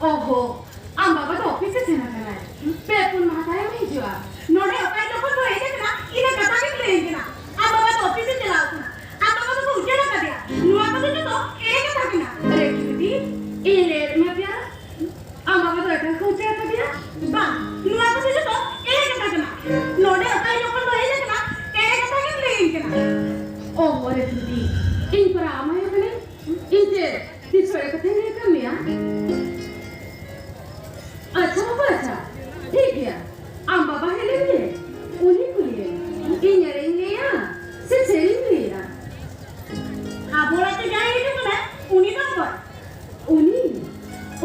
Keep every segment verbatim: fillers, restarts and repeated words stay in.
ᱚᱦᱚ, ᱟᱢ ᱵᱟᱵᱟ ᱫᱚ ᱚᱯᱷᱤᱥ ᱮ ᱥᱮᱱ ᱟᱠᱟᱱᱟᱭ᱾ ᱯᱮ ᱯᱩᱱ ᱢᱟᱦᱟ ᱛᱟᱭᱚᱢ ᱮ ᱦᱤᱡᱩᱜᱼᱟ᱾ ᱱᱚᱰᱮ ᱚᱠᱟ ᱡᱚᱠᱷᱚᱱ ᱠᱚ ᱦᱮᱡ ᱟᱠᱟᱱᱟ, ᱤᱱᱟᱹ ᱠᱟᱛᱷᱟ ᱜᱮᱢ ᱞᱟᱹᱭᱟᱹᱧ ᱠᱟᱱᱟ᱾ ᱟᱢ ᱵᱟᱵᱟ ᱫᱚ ᱚᱯᱷᱤᱥ ᱮ ᱪᱟᱞᱟᱣ ᱟᱠᱟᱱᱟ᱾ ᱟᱢ ᱵᱟᱵᱟ ᱫᱚᱠᱚ ᱩᱪᱟᱹᱲ ᱟᱠᱟᱫᱮᱭᱟ᱾ ᱱᱚᱣᱟ ᱠᱚᱫᱚ ᱡᱚᱛᱚ ᱮᱲᱮ ᱠᱟᱛᱷᱟ ᱠᱟᱱᱟ᱾ ᱨᱮᱵᱤ ᱵᱤᱴᱤ, ᱤᱧ ᱞᱟᱹᱭᱮᱫ ᱢᱮ ᱯᱮᱭᱟ, ᱟᱢ ᱵᱟᱵᱟ ᱫᱚ ᱮᱴᱟᱜ ᱠᱚ ᱩᱪᱟᱹᱲ ᱟᱠᱟᱫᱮᱭᱟ? ᱵᱟᱝ, ᱱᱚᱣᱟ ᱠᱚᱫᱚ ᱡᱚᱛᱚ ᱮᱲᱮ ᱠᱟᱛᱷᱟ ᱠᱟᱱᱟ᱾ ᱱᱚᱰᱮ ᱚᱠᱟ ᱡᱚᱠᱷᱚᱱ ᱠᱚ ᱦᱮᱡ ᱟᱠᱟᱱᱟ, ᱮᱲᱮ ᱠᱟᱛᱷᱟ ᱜᱮᱢ ᱞᱟᱹᱭᱟᱹᱧ ᱠᱟᱱᱟ᱾ ᱚ, ᱨᱮᱵᱤ ᱵᱤᱴᱤ, ᱤᱧ ᱯᱟᱨᱟ ᱟᱢᱟᱭ ᱠᱟᱹᱱᱟᱹᱧ᱾ ᱤᱧ ᱪᱮᱫ ᱛᱤᱥ ᱦᱚᱸ ᱮᱲᱮ ᱠᱟᱛᱷᱟᱧ ᱞᱟᱹᱭ ᱟᱠᱟᱫ ᱢᱮᱭᱟ? ᱟᱪᱪᱷᱟ ᱵᱟᱵᱟ, ᱟᱪᱪᱷᱟ, ᱴᱷᱤᱠ ᱜᱮᱭᱟ᱾ ᱟᱢ ᱵᱟᱵᱟ ᱦᱮᱡ ᱞᱮᱱ ᱜᱮ, ᱩᱱᱤ ᱠᱩᱞᱤᱭᱮᱢ᱾ ᱤᱧ ᱮᱲᱮᱧ ᱞᱟᱹᱭᱟ ᱥᱮ ᱥᱟᱹᱨᱤᱧ ᱞᱟᱹᱭᱟ? ᱟᱵᱚ ᱚᱲᱟᱜ ᱛᱮ ᱡᱟᱦᱟᱸᱭ ᱦᱤᱡᱩᱜ ᱠᱟᱱᱟᱭ, ᱩᱱᱤ ᱫᱚ ᱚᱠᱚᱭ? ᱩᱱᱤ?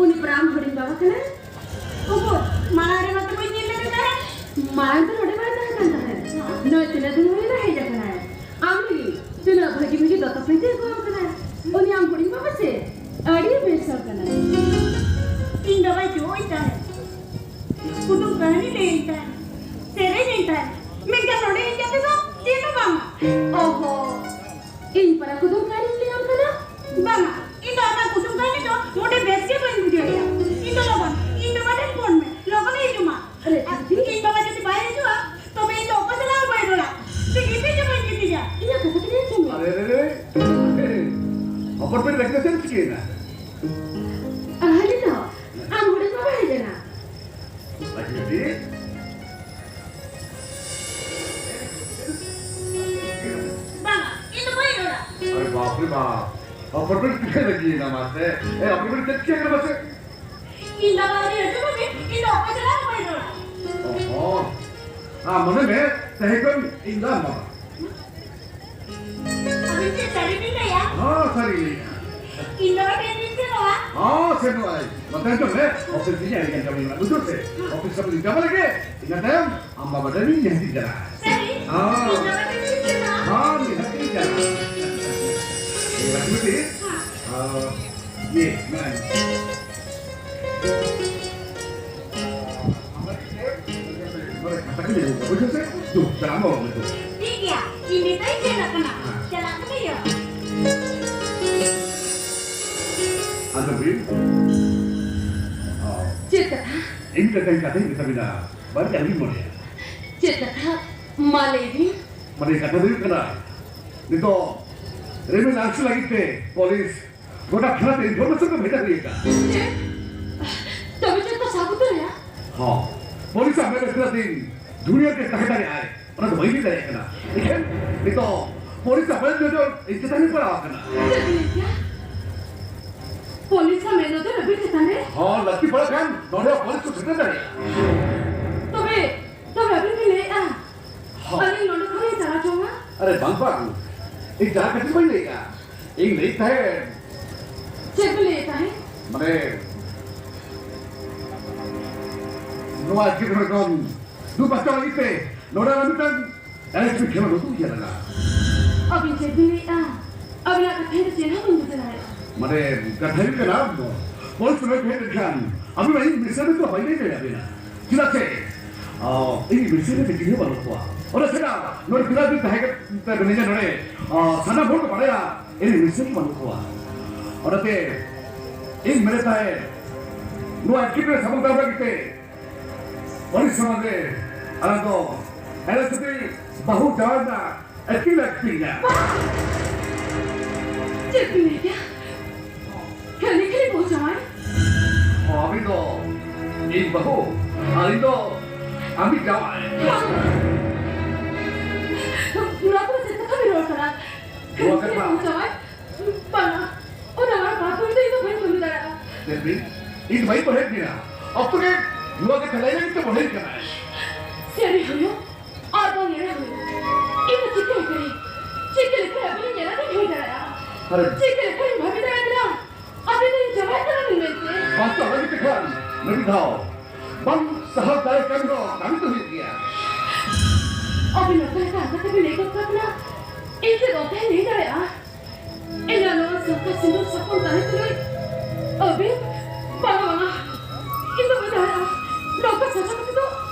ᱩᱱᱤ ᱯᱟᱨᱟ ᱟᱢ ᱦᱩᱰᱤᱧ ᱵᱟᱵᱟ ᱠᱟᱱᱟᱭ᱾ ᱩᱠᱩᱨ, ᱢᱟᱲᱟᱝ ᱨᱮ ᱢᱟᱛᱚ ᱵᱟᱹᱧ ᱧᱮᱞ ᱞᱮᱫᱮ ᱛᱟᱦᱮᱸᱫ᱾ ᱢᱟᱲᱟᱝ ᱫᱚ ᱱᱚᱰᱮ ᱵᱟᱭ ᱛᱟᱦᱮᱸ ᱠᱟᱱ ᱛᱟᱦᱮᱸᱫ᱾ ᱦᱮᱸ᱾ ᱱᱚᱜᱼᱚᱭ ᱛᱤᱱᱟᱹᱜ ᱫᱤᱱ ᱦᱩᱭᱱᱟ ᱦᱮᱡ ᱟᱠᱟᱱᱟᱭ᱾ ᱟᱢ ᱞᱟᱹᱜᱤᱫ ᱛᱤᱱᱟᱹᱜ ᱵᱷᱟᱹᱜᱤ ᱵᱷᱟᱹᱜᱤ ᱫᱚᱛᱚ ᱯᱮᱱᱴ ᱟᱹᱜᱩ ᱟᱢ ᱠᱟᱱᱟ᱾ ᱩᱱᱤ ᱟᱢ ᱦᱩᱰᱤᱧ ᱵᱟᱵᱟ ᱥᱮ? ᱟᱹᱰᱤ ᱵᱮᱥ ᱦᱚᱲ ᱠᱟᱱᱟᱭ᱾ ᱤᱧ ᱵᱟᱵᱟᱭ ᱡᱩᱣᱟᱹᱧ ᱛᱟᱦᱮᱸᱫ, ᱠᱩᱫᱩᱢ ᱠᱟᱹᱦᱱᱤ ᱞᱟᱹᱭᱟᱹᱧ ᱛᱟᱦᱮᱸᱫ, ᱥᱮᱨᱮᱧ ᱟᱹᱧ ᱛᱟᱦᱮᱸᱫ, ᱢᱮᱱᱠᱷᱟᱱ ᱱᱚᱰᱮ ᱦᱮᱡ ᱠᱟᱛᱮ ᱫᱚ ᱪᱮᱫ ᱦᱚᱸ ᱵᱟᱝᱟ᱾ ᱚᱦᱚ, ᱤᱧ ᱯᱟᱨᱟ ᱠᱩᱫᱩᱢ ᱠᱟᱹᱦᱱᱤᱧ ᱞᱟᱹᱭᱟᱢ ᱠᱟᱱᱟ? ᱵᱟᱝᱟ, ᱤᱧ ᱫᱚ ᱟᱢᱟᱜ ᱠᱩᱫᱩᱢ ᱠᱟᱹᱦᱱᱤ ᱫᱚ ᱢᱚᱱᱮ ᱵᱮᱥ ᱜᱮ ᱵᱟᱹᱧ ᱵᱩᱡᱷᱟᱹᱣᱮᱫᱼᱟ᱾ ᱤᱧ ᱫᱚ ᱞᱚᱜᱚᱱ, ᱤᱧ ᱵᱟᱵᱟ ᱴᱷᱮᱱ ᱯᱷᱳᱱ ᱢᱮ, ᱞᱚᱜᱚᱱᱮ ᱦᱤᱡᱩᱜ ᱢᱟ᱾ ᱟᱨᱮ ᱟᱨ ᱪᱤᱴᱷᱤ? ᱤᱧ ᱵᱟᱵᱟ ᱡᱩᱫᱤ ᱵᱟᱭ ᱦᱤᱡᱩᱜᱼᱟ, ᱛᱚᱵᱮ ᱤᱧ ᱫᱚ ᱚᱠᱚᱭ ᱥᱟᱞᱟᱜ ᱦᱚᱸ ᱵᱟᱹᱧ ᱨᱚᱲᱟ᱾ ᱥᱮ ᱜᱤᱛᱤᱡ ᱦᱚᱸ ᱵᱟᱹᱧ ᱜᱤᱛᱤᱡᱟ᱾ ᱤᱧᱟᱹᱜ ᱠᱟᱛᱷᱟ ᱠᱟᱱᱟ ᱪᱮ? ᱟᱨᱮ, ᱨᱮ, ᱨᱮ᱾ ᱦᱚᱯᱚᱱ ᱯᱮ ᱨᱮ ᱪᱮᱫ ᱪᱤᱠᱟᱹᱭᱮᱱᱟ? ᱟᱦᱞᱮ ᱫᱚ ᱟᱢ ᱦᱩᱰᱤᱧ ᱵᱟᱵᱟ ᱦᱮᱡ ᱮᱱᱟ᱾ ᱞᱟᱹᱠᱤ ᱵᱤᱴᱤ᱾ ᱵᱟᱝᱟ, ᱤᱧ ᱫᱚ ᱵᱟᱹᱧ ᱨᱚᱲᱟ᱾ ᱟᱨᱮ ᱵᱟᱯ ᱨᱮ ᱵᱟᱯ᱾ ᱦᱚᱯᱚᱱ ᱯᱮ ᱪᱤᱠᱟᱹ ᱞᱟᱹᱜᱤᱫ ᱮᱱᱟ ᱢᱟᱥᱮ? ᱮ, ᱦᱚᱯᱚᱱ ᱯᱮ ᱪᱮᱫ ᱪᱤᱠᱟᱹ ᱠᱟᱱᱟ ᱢᱟᱥᱮ? ᱤᱧ ᱵᱟᱵᱟ ᱟᱹᱣᱨᱤ ᱦᱤᱡᱩᱜ ᱢᱟᱱᱮ ᱤᱧ ᱫᱚ ᱚᱠᱚᱭ ᱥᱟᱞᱟᱜ ᱦᱚᱸ ᱵᱟᱹᱧ ᱨᱚᱲᱟ᱾ ᱚᱦᱚ᱾ ᱟᱢ ᱢᱚᱱᱮ ᱢᱮ, ᱛᱮᱦᱮᱧ ᱠᱷᱚᱱ ᱤᱧ ᱫᱚ ᱟᱢ ᱵᱟᱵᱟ᱾ ᱟᱹᱵᱤᱱ ᱪᱮᱫ ᱥᱟᱹᱨᱤ ᱵᱤᱱ ᱞᱟᱹᱭᱟ? ᱦᱚᱸ, ᱥᱟᱹᱨᱤ ᱜᱮ ᱞᱟᱹᱭᱟ᱾ ᱤᱧ ᱫᱚ ᱚᱸᱰᱮ ᱵᱤᱱ ᱥᱮᱱᱚᱜᱼᱟ? ᱦᱚᱸ, ᱥᱮᱱᱚᱜ ᱟᱭ᱾ ᱱᱚᱛᱮ ᱦᱤᱡᱩᱜ ᱢᱮ, ᱚᱯᱷᱤᱥ ᱨᱮ ᱟᱹᱰᱤ ᱜᱟᱱ ᱠᱟᱹᱢᱤ ᱢᱮᱱᱟᱜᱼᱟ, ᱵᱩᱡᱷᱟᱹᱣ ᱥᱮ? ᱚᱯᱷᱤᱥ ᱠᱟᱹᱢᱤ ᱪᱟᱵᱟ ᱞᱮᱜᱮ, ᱤᱱᱟᱹ ᱛᱟᱭᱚᱢ ᱟᱢ ᱵᱟᱵᱟ ᱴᱷᱮᱱ ᱤᱧ ᱧᱮᱞ ᱤᱫᱤ ᱪᱟᱞᱟᱜᱼᱟ᱾ ᱥᱟᱹᱨᱤ? ᱦᱚᱸ᱾ ᱤᱧ ᱵᱟᱵᱟ ᱴᱷᱮᱱ ᱤᱧ ᱪᱟᱞᱟᱜᱼᱟ? ᱦᱚᱸ, ᱱᱤᱦᱟᱹᱛ ᱤᱧ ᱪᱟᱞᱟᱜᱼᱟ᱾ ᱮ, ᱞᱟᱹᱠᱤ ᱵᱤᱴᱤ, ᱦᱮᱸ᱾ ᱟᱨ, ᱤᱭᱟᱹ, ᱢᱮᱱᱟᱭ᱾ ᱟᱢ ᱞᱟᱹᱜᱤᱫ ᱛᱮ ᱱᱚᱰᱮ ᱠᱷᱟᱛᱟ ᱠᱚᱧ ᱟᱹᱜᱩ ᱠᱟᱜᱼᱟ, ᱵᱩᱡᱷᱟᱹᱣ ᱥᱮ? ᱫᱩ, ᱪᱟᱞᱟᱜ ᱢᱮ, ᱚᱞᱚᱜ ᱢᱮ, ᱫᱩ᱾ ᱴᱷᱤᱠ ᱜᱮᱭᱟ, ᱤᱧ ᱱᱤᱛᱚᱜ ᱤᱧ ᱪᱟᱞᱟᱜ ᱠᱟᱱᱟ ᱭᱳ᱾ ᱦᱮᱸ᱾ ᱟᱫᱚ ᱵᱤᱱ? ᱤᱧ ᱢᱤᱫᱴᱟᱝ ᱠᱟᱛᱷᱟᱧ ᱢᱮᱛᱟ ᱵᱤᱱᱟ, ᱵᱟᱹᱲᱤᱡ ᱟᱞᱚᱵᱤᱱ ᱢᱚᱱᱮᱭᱟ᱾ ᱪᱮᱫ ᱠᱟᱛᱷᱟ? ᱢᱟ ᱞᱟᱹᱭ ᱵᱤᱱ᱾ ᱢᱟᱱᱮ, ᱠᱟᱛᱷᱟ ᱫᱚ ᱦᱩᱭᱩᱜ ᱠᱟᱱᱟ, ᱱᱤᱛᱚᱜ ᱨᱤᱢᱤᱞ ᱟᱹᱥᱩᱞ ᱞᱟᱹᱜᱤᱫ ᱛᱮ ᱯᱩᱞᱤᱥ ᱜᱚᱴᱟ ᱛᱷᱟᱱᱟ ᱛᱮ ᱤᱱᱯᱷᱚᱨᱢᱮᱥᱚᱱ ᱠᱚ ᱵᱷᱮᱡᱟ ᱦᱩᱭ ᱟᱠᱟᱱᱟ᱾ ᱪᱮᱫ? ᱛᱚᱵᱮ ᱪᱮᱫ ᱠᱚ ᱥᱟᱵ ᱩᱛᱟᱹᱨᱮᱱᱟ? ᱦᱚᱸ, ᱯᱩᱞᱤᱥ ᱟᱜ ᱢᱮᱫ ᱨᱮ ᱛᱤᱱᱟᱹᱜ ᱫᱤᱱ ᱫᱩᱱᱤᱭᱟᱹ ᱨᱮ ᱛᱟᱦᱮᱸ ᱫᱟᱲᱮᱭᱟᱜᱼᱟᱭ, ᱚᱱᱟ ᱫᱚ ᱵᱟᱹᱧ ᱞᱟᱹᱭ ᱫᱟᱲᱮᱭᱟᱜ ᱠᱟᱱᱟ᱾ ᱮᱱᱠᱷᱟᱱ ᱱᱤᱛᱚᱜ ᱯᱩᱞᱤᱥ ᱟᱜ ᱢᱮᱫ ᱱᱚᱡᱚᱨ ᱤᱧ ᱪᱮᱛᱟᱱ ᱨᱮ ᱯᱟᱲᱟᱣ ᱟᱠᱟᱱᱟ᱾ ᱪᱮᱫ ᱵᱤᱱ ᱞᱟᱹᱭ ᱠᱮᱫᱟ? ᱯᱩᱞᱤᱥ ᱟᱜ ᱢᱮᱫ ᱱᱚᱡᱚᱨ ᱟᱹᱵᱤᱱ ᱪᱮᱛᱟᱱ ᱨᱮ? ᱦᱚᱸ, ᱞᱟᱹᱠᱛᱤ ᱯᱟᱲᱟᱜ ᱠᱷᱟᱱ ᱱᱚᱰᱮ ᱦᱚᱸ ᱯᱩᱞᱤᱥ ᱠᱚ ᱥᱮᱴᱮᱨ ᱫᱟᱲᱮᱭᱟᱜᱼᱟ᱾ ᱛᱚᱵᱮ, ᱛᱚᱵᱮ ᱟᱹᱵᱤᱱ ᱵᱤᱱ ᱞᱟᱹᱭᱮᱫᱼᱟ ᱦᱚᱸ᱾ ᱟᱹᱞᱤᱧ ᱱᱚᱰᱮ ᱠᱷᱚᱱ ᱞᱤᱧ ᱪᱟᱞᱟᱣ ᱪᱚᱝᱟ? ᱟᱨᱮ ᱵᱟᱝ, ᱵᱟᱝ, ᱤᱧ ᱡᱟᱦᱟᱸ ᱠᱟᱛᱷᱟ ᱵᱟᱹᱧ ᱞᱟᱹᱭᱮᱫᱼᱟ, ᱤᱧ ᱞᱟᱹᱭᱮᱫ ᱛᱟᱦᱮᱸᱫ᱾ ᱪᱮᱫ ᱵᱤᱱ ᱞᱟᱹᱭᱮᱫ ᱛᱟᱦᱮᱸᱫ? ᱢᱟᱱᱮ, ᱱᱚᱣᱟ ᱮᱴᱠᱮᱴᱚᱬᱮ ᱠᱷᱚᱱ ᱫᱩ ᱵᱟᱧᱪᱟᱣ ᱞᱟᱹᱜᱤᱫ ᱛᱮ ᱱᱚᱰᱮ ᱟᱨ ᱢᱤᱫᱴᱟᱝ ᱮᱱᱮᱡ ᱥᱮᱨᱮᱧ ᱠᱷᱮᱞᱳᱰ ᱩᱫᱩᱜ ᱤᱭᱟᱹ ᱞᱟᱜᱟᱜᱼᱟ᱾ ᱟᱹᱵᱤᱱ ᱪᱮᱫ ᱵᱤᱱ ᱞᱟᱹᱭᱮᱫᱼᱟ? ᱟᱹᱵᱤᱱᱟᱜ ᱠᱟᱛᱷᱟ ᱫᱚ ᱪᱮᱫ ᱦᱚᱸ ᱵᱟᱹᱧ ᱵᱩᱡᱷᱟᱹᱣ ᱫᱟᱲᱮᱭᱟᱜᱼᱟ᱾ ᱢᱟᱱᱮ, ᱠᱟᱛᱷᱟ ᱦᱩᱭᱩᱜ ᱠᱟᱱᱟ, ᱯᱩᱞᱤᱥ ᱥᱚᱢᱚᱭ ᱯᱮ ᱦᱮᱡ ᱞᱮᱱᱠᱷᱟᱱ ᱟᱹᱵᱤᱱ ᱢᱟ ᱤᱧ ᱢᱤᱥᱨᱟ ᱢᱤᱛᱨᱚ ᱵᱟᱹᱧ ᱞᱟᱹᱭ ᱫᱟᱲᱮᱭᱟᱵᱤᱱᱟ᱾ ᱪᱮᱫᱟᱜ ᱥᱮ, ᱚ, ᱤᱧ ᱢᱤᱥᱨᱟ ᱨᱮ ᱪᱤᱞᱤ ᱦᱚᱸ ᱵᱟᱹᱱᱩᱜ ᱠᱚᱣᱟ᱾ ᱚᱱᱟ ᱪᱷᱟᱰᱟ ᱱᱚᱰᱮ ᱛᱤᱱᱟᱹᱜ ᱫᱤᱱ ᱛᱟᱦᱮᱸ ᱠᱟᱛᱮ ᱢᱤᱱᱟᱹᱧᱟ ᱱᱚᱰᱮ, ᱚ, ᱥᱟᱱᱟᱢ ᱦᱚᱲ ᱠᱚ ᱵᱟᱲᱟᱭᱟ ᱤᱧ ᱢᱤᱥᱨᱟ ᱜᱮ ᱵᱟᱹᱱᱩᱜ ᱠᱚᱣᱟ᱾ ᱚᱱᱟᱛᱮ ᱤᱧ ᱢᱮᱱᱮᱫ ᱛᱟᱦᱮᱸᱫ, ᱱᱚᱣᱟ ᱮᱴᱠᱮᱴᱚᱬᱮ ᱥᱟᱢᱟᱝ ᱫᱟᱨᱟᱢ ᱞᱟᱹᱜᱤᱫ ᱛᱮ ᱯᱚᱨᱤᱥᱨᱚᱢ ᱨᱮ ᱟᱞᱟᱝ ᱫᱚ ᱮᱲᱮ ᱥᱟᱹᱛᱤ ᱵᱟᱹᱦᱩ ᱡᱟᱶᱟᱭ ᱨᱮᱱᱟᱜ acting ᱞᱮ acting ᱮᱫᱟ᱾ ᱪᱮᱫ ᱵᱤᱱ ᱞᱟᱹᱭ ᱠᱮᱫᱟ? ᱠᱷᱟᱹᱞᱤ ᱠᱷᱟᱹᱞᱤ ᱵᱟᱹᱦᱩ ᱡᱟᱶᱟᱭ? ᱦᱚᱸ, ᱟᱹᱵᱤᱱ ᱫᱚ ᱤᱧ ᱵᱟᱹᱦᱩ ᱟᱨ ᱤᱧ ᱫᱚ ᱟᱢᱤᱡ ᱡᱟᱶᱟᱭ᱾ ᱵᱟᱝ᱾ ᱱᱚᱣᱟ ᱠᱚᱫᱚ ᱪᱮᱫ ᱠᱟᱛᱷᱟ ᱵᱤᱱ ᱨᱚᱲ ᱠᱟᱱᱟ? ᱱᱚᱣᱟ ᱠᱷᱟᱹᱞᱤ ᱠᱟᱛᱷᱟ᱾ ᱵᱟᱹᱦᱩ ᱡᱟᱶᱟᱭ? ᱵᱟᱝᱟ, ᱚᱱᱟ ᱢᱟᱨᱟᱝ ᱯᱟᱯ ᱫᱚ ᱤᱧ ᱫᱚ ᱵᱟᱹᱧ ᱠᱟᱹᱢᱤ ᱫᱟᱲᱮᱭᱟᱜᱼᱟ᱾ ᱧᱮᱞ ᱵᱤᱱ, ᱤᱧ ᱵᱟᱹᱧ ᱵᱚᱲᱦᱮᱭᱮᱫ ᱵᱤᱱᱟ᱾ ᱚᱠᱛᱚ ᱜᱮ ᱱᱚᱣᱟ ᱠᱟᱛᱷᱟ ᱞᱟᱹᱭ ᱞᱟᱹᱜᱤᱫ ᱛᱮ ᱵᱚᱲᱦᱮ ᱠᱟᱱᱟᱭ᱾ ᱥᱟᱹᱨᱤ ᱦᱩᱭᱩᱜ ᱟᱨ ᱵᱟᱝ ᱮᱲᱮ ᱦᱩᱭᱩᱜ, ᱤᱧ ᱫᱚ ᱪᱤᱠᱟᱹ ᱞᱮᱠᱟᱨᱮ, ᱪᱤᱠᱟᱹ ᱞᱮᱠᱟᱨᱮ ᱟᱹᱵᱤᱱ ᱤᱧ ᱧᱮᱞ ᱟᱹᱵᱤᱱ ᱦᱩᱭ ᱫᱟᱲᱮᱭᱟᱜᱼᱟ? ᱟᱨ ᱪᱤᱠᱟᱹ ᱞᱮᱠᱟᱨᱮᱧ ᱵᱷᱟᱹᱵᱤ ᱫᱟᱲᱮᱭᱟᱜ ᱠᱟᱱᱟ ᱟᱹᱵᱤᱱ ᱫᱚ ᱤᱧ ᱡᱟᱶᱟᱭ ᱠᱟᱱᱟ ᱵᱤᱱ ᱢᱮᱱᱛᱮ? ᱵᱟᱥ ᱛᱚ ᱟᱞᱚ ᱢᱤᱫ ᱠᱷᱟᱱ, ᱢᱤᱫ ᱫᱷᱟᱣ ᱵᱟᱝ ᱥᱟᱦᱟᱣ ᱫᱟᱲᱮ ᱠᱟᱱ ᱫᱚ ᱠᱟᱹᱢᱤ ᱫᱚ ᱦᱩᱭᱩᱜ ᱜᱮᱭᱟ᱾ ᱟᱹᱵᱤᱱ ᱚᱠᱟ ᱞᱮᱠᱟ ᱚᱱᱠᱟ ᱛᱮᱵᱤᱱ ᱞᱟᱹᱭ ᱜᱚᱫ ᱠᱟᱜ ᱠᱟᱱᱟ? ᱤᱧ ᱪᱮᱫ ᱚᱱᱠᱟᱧ ᱞᱟᱹᱭ ᱫᱟᱲᱮᱭᱟᱜᱼᱟ? ᱤᱧᱟᱜ ᱱᱚᱣᱟ ᱥᱟᱯᱷᱟ ᱥᱤᱸᱫᱩᱨ ᱥᱟᱯᱷᱟ ᱛᱟᱦᱮᱸ ᱛᱩᱞᱩᱡ ᱟᱹᱵᱤᱱ? ᱵᱟᱝᱟ, ᱵᱟᱝᱟ, ᱤᱧ ᱫᱚ ᱵᱟᱹᱧ ᱫᱟᱲᱮᱭᱟᱜᱼᱟ᱾ ᱱᱚᱝᱠᱟ ᱥᱟᱡᱟᱣ ᱠᱟᱛᱮ ᱫᱚ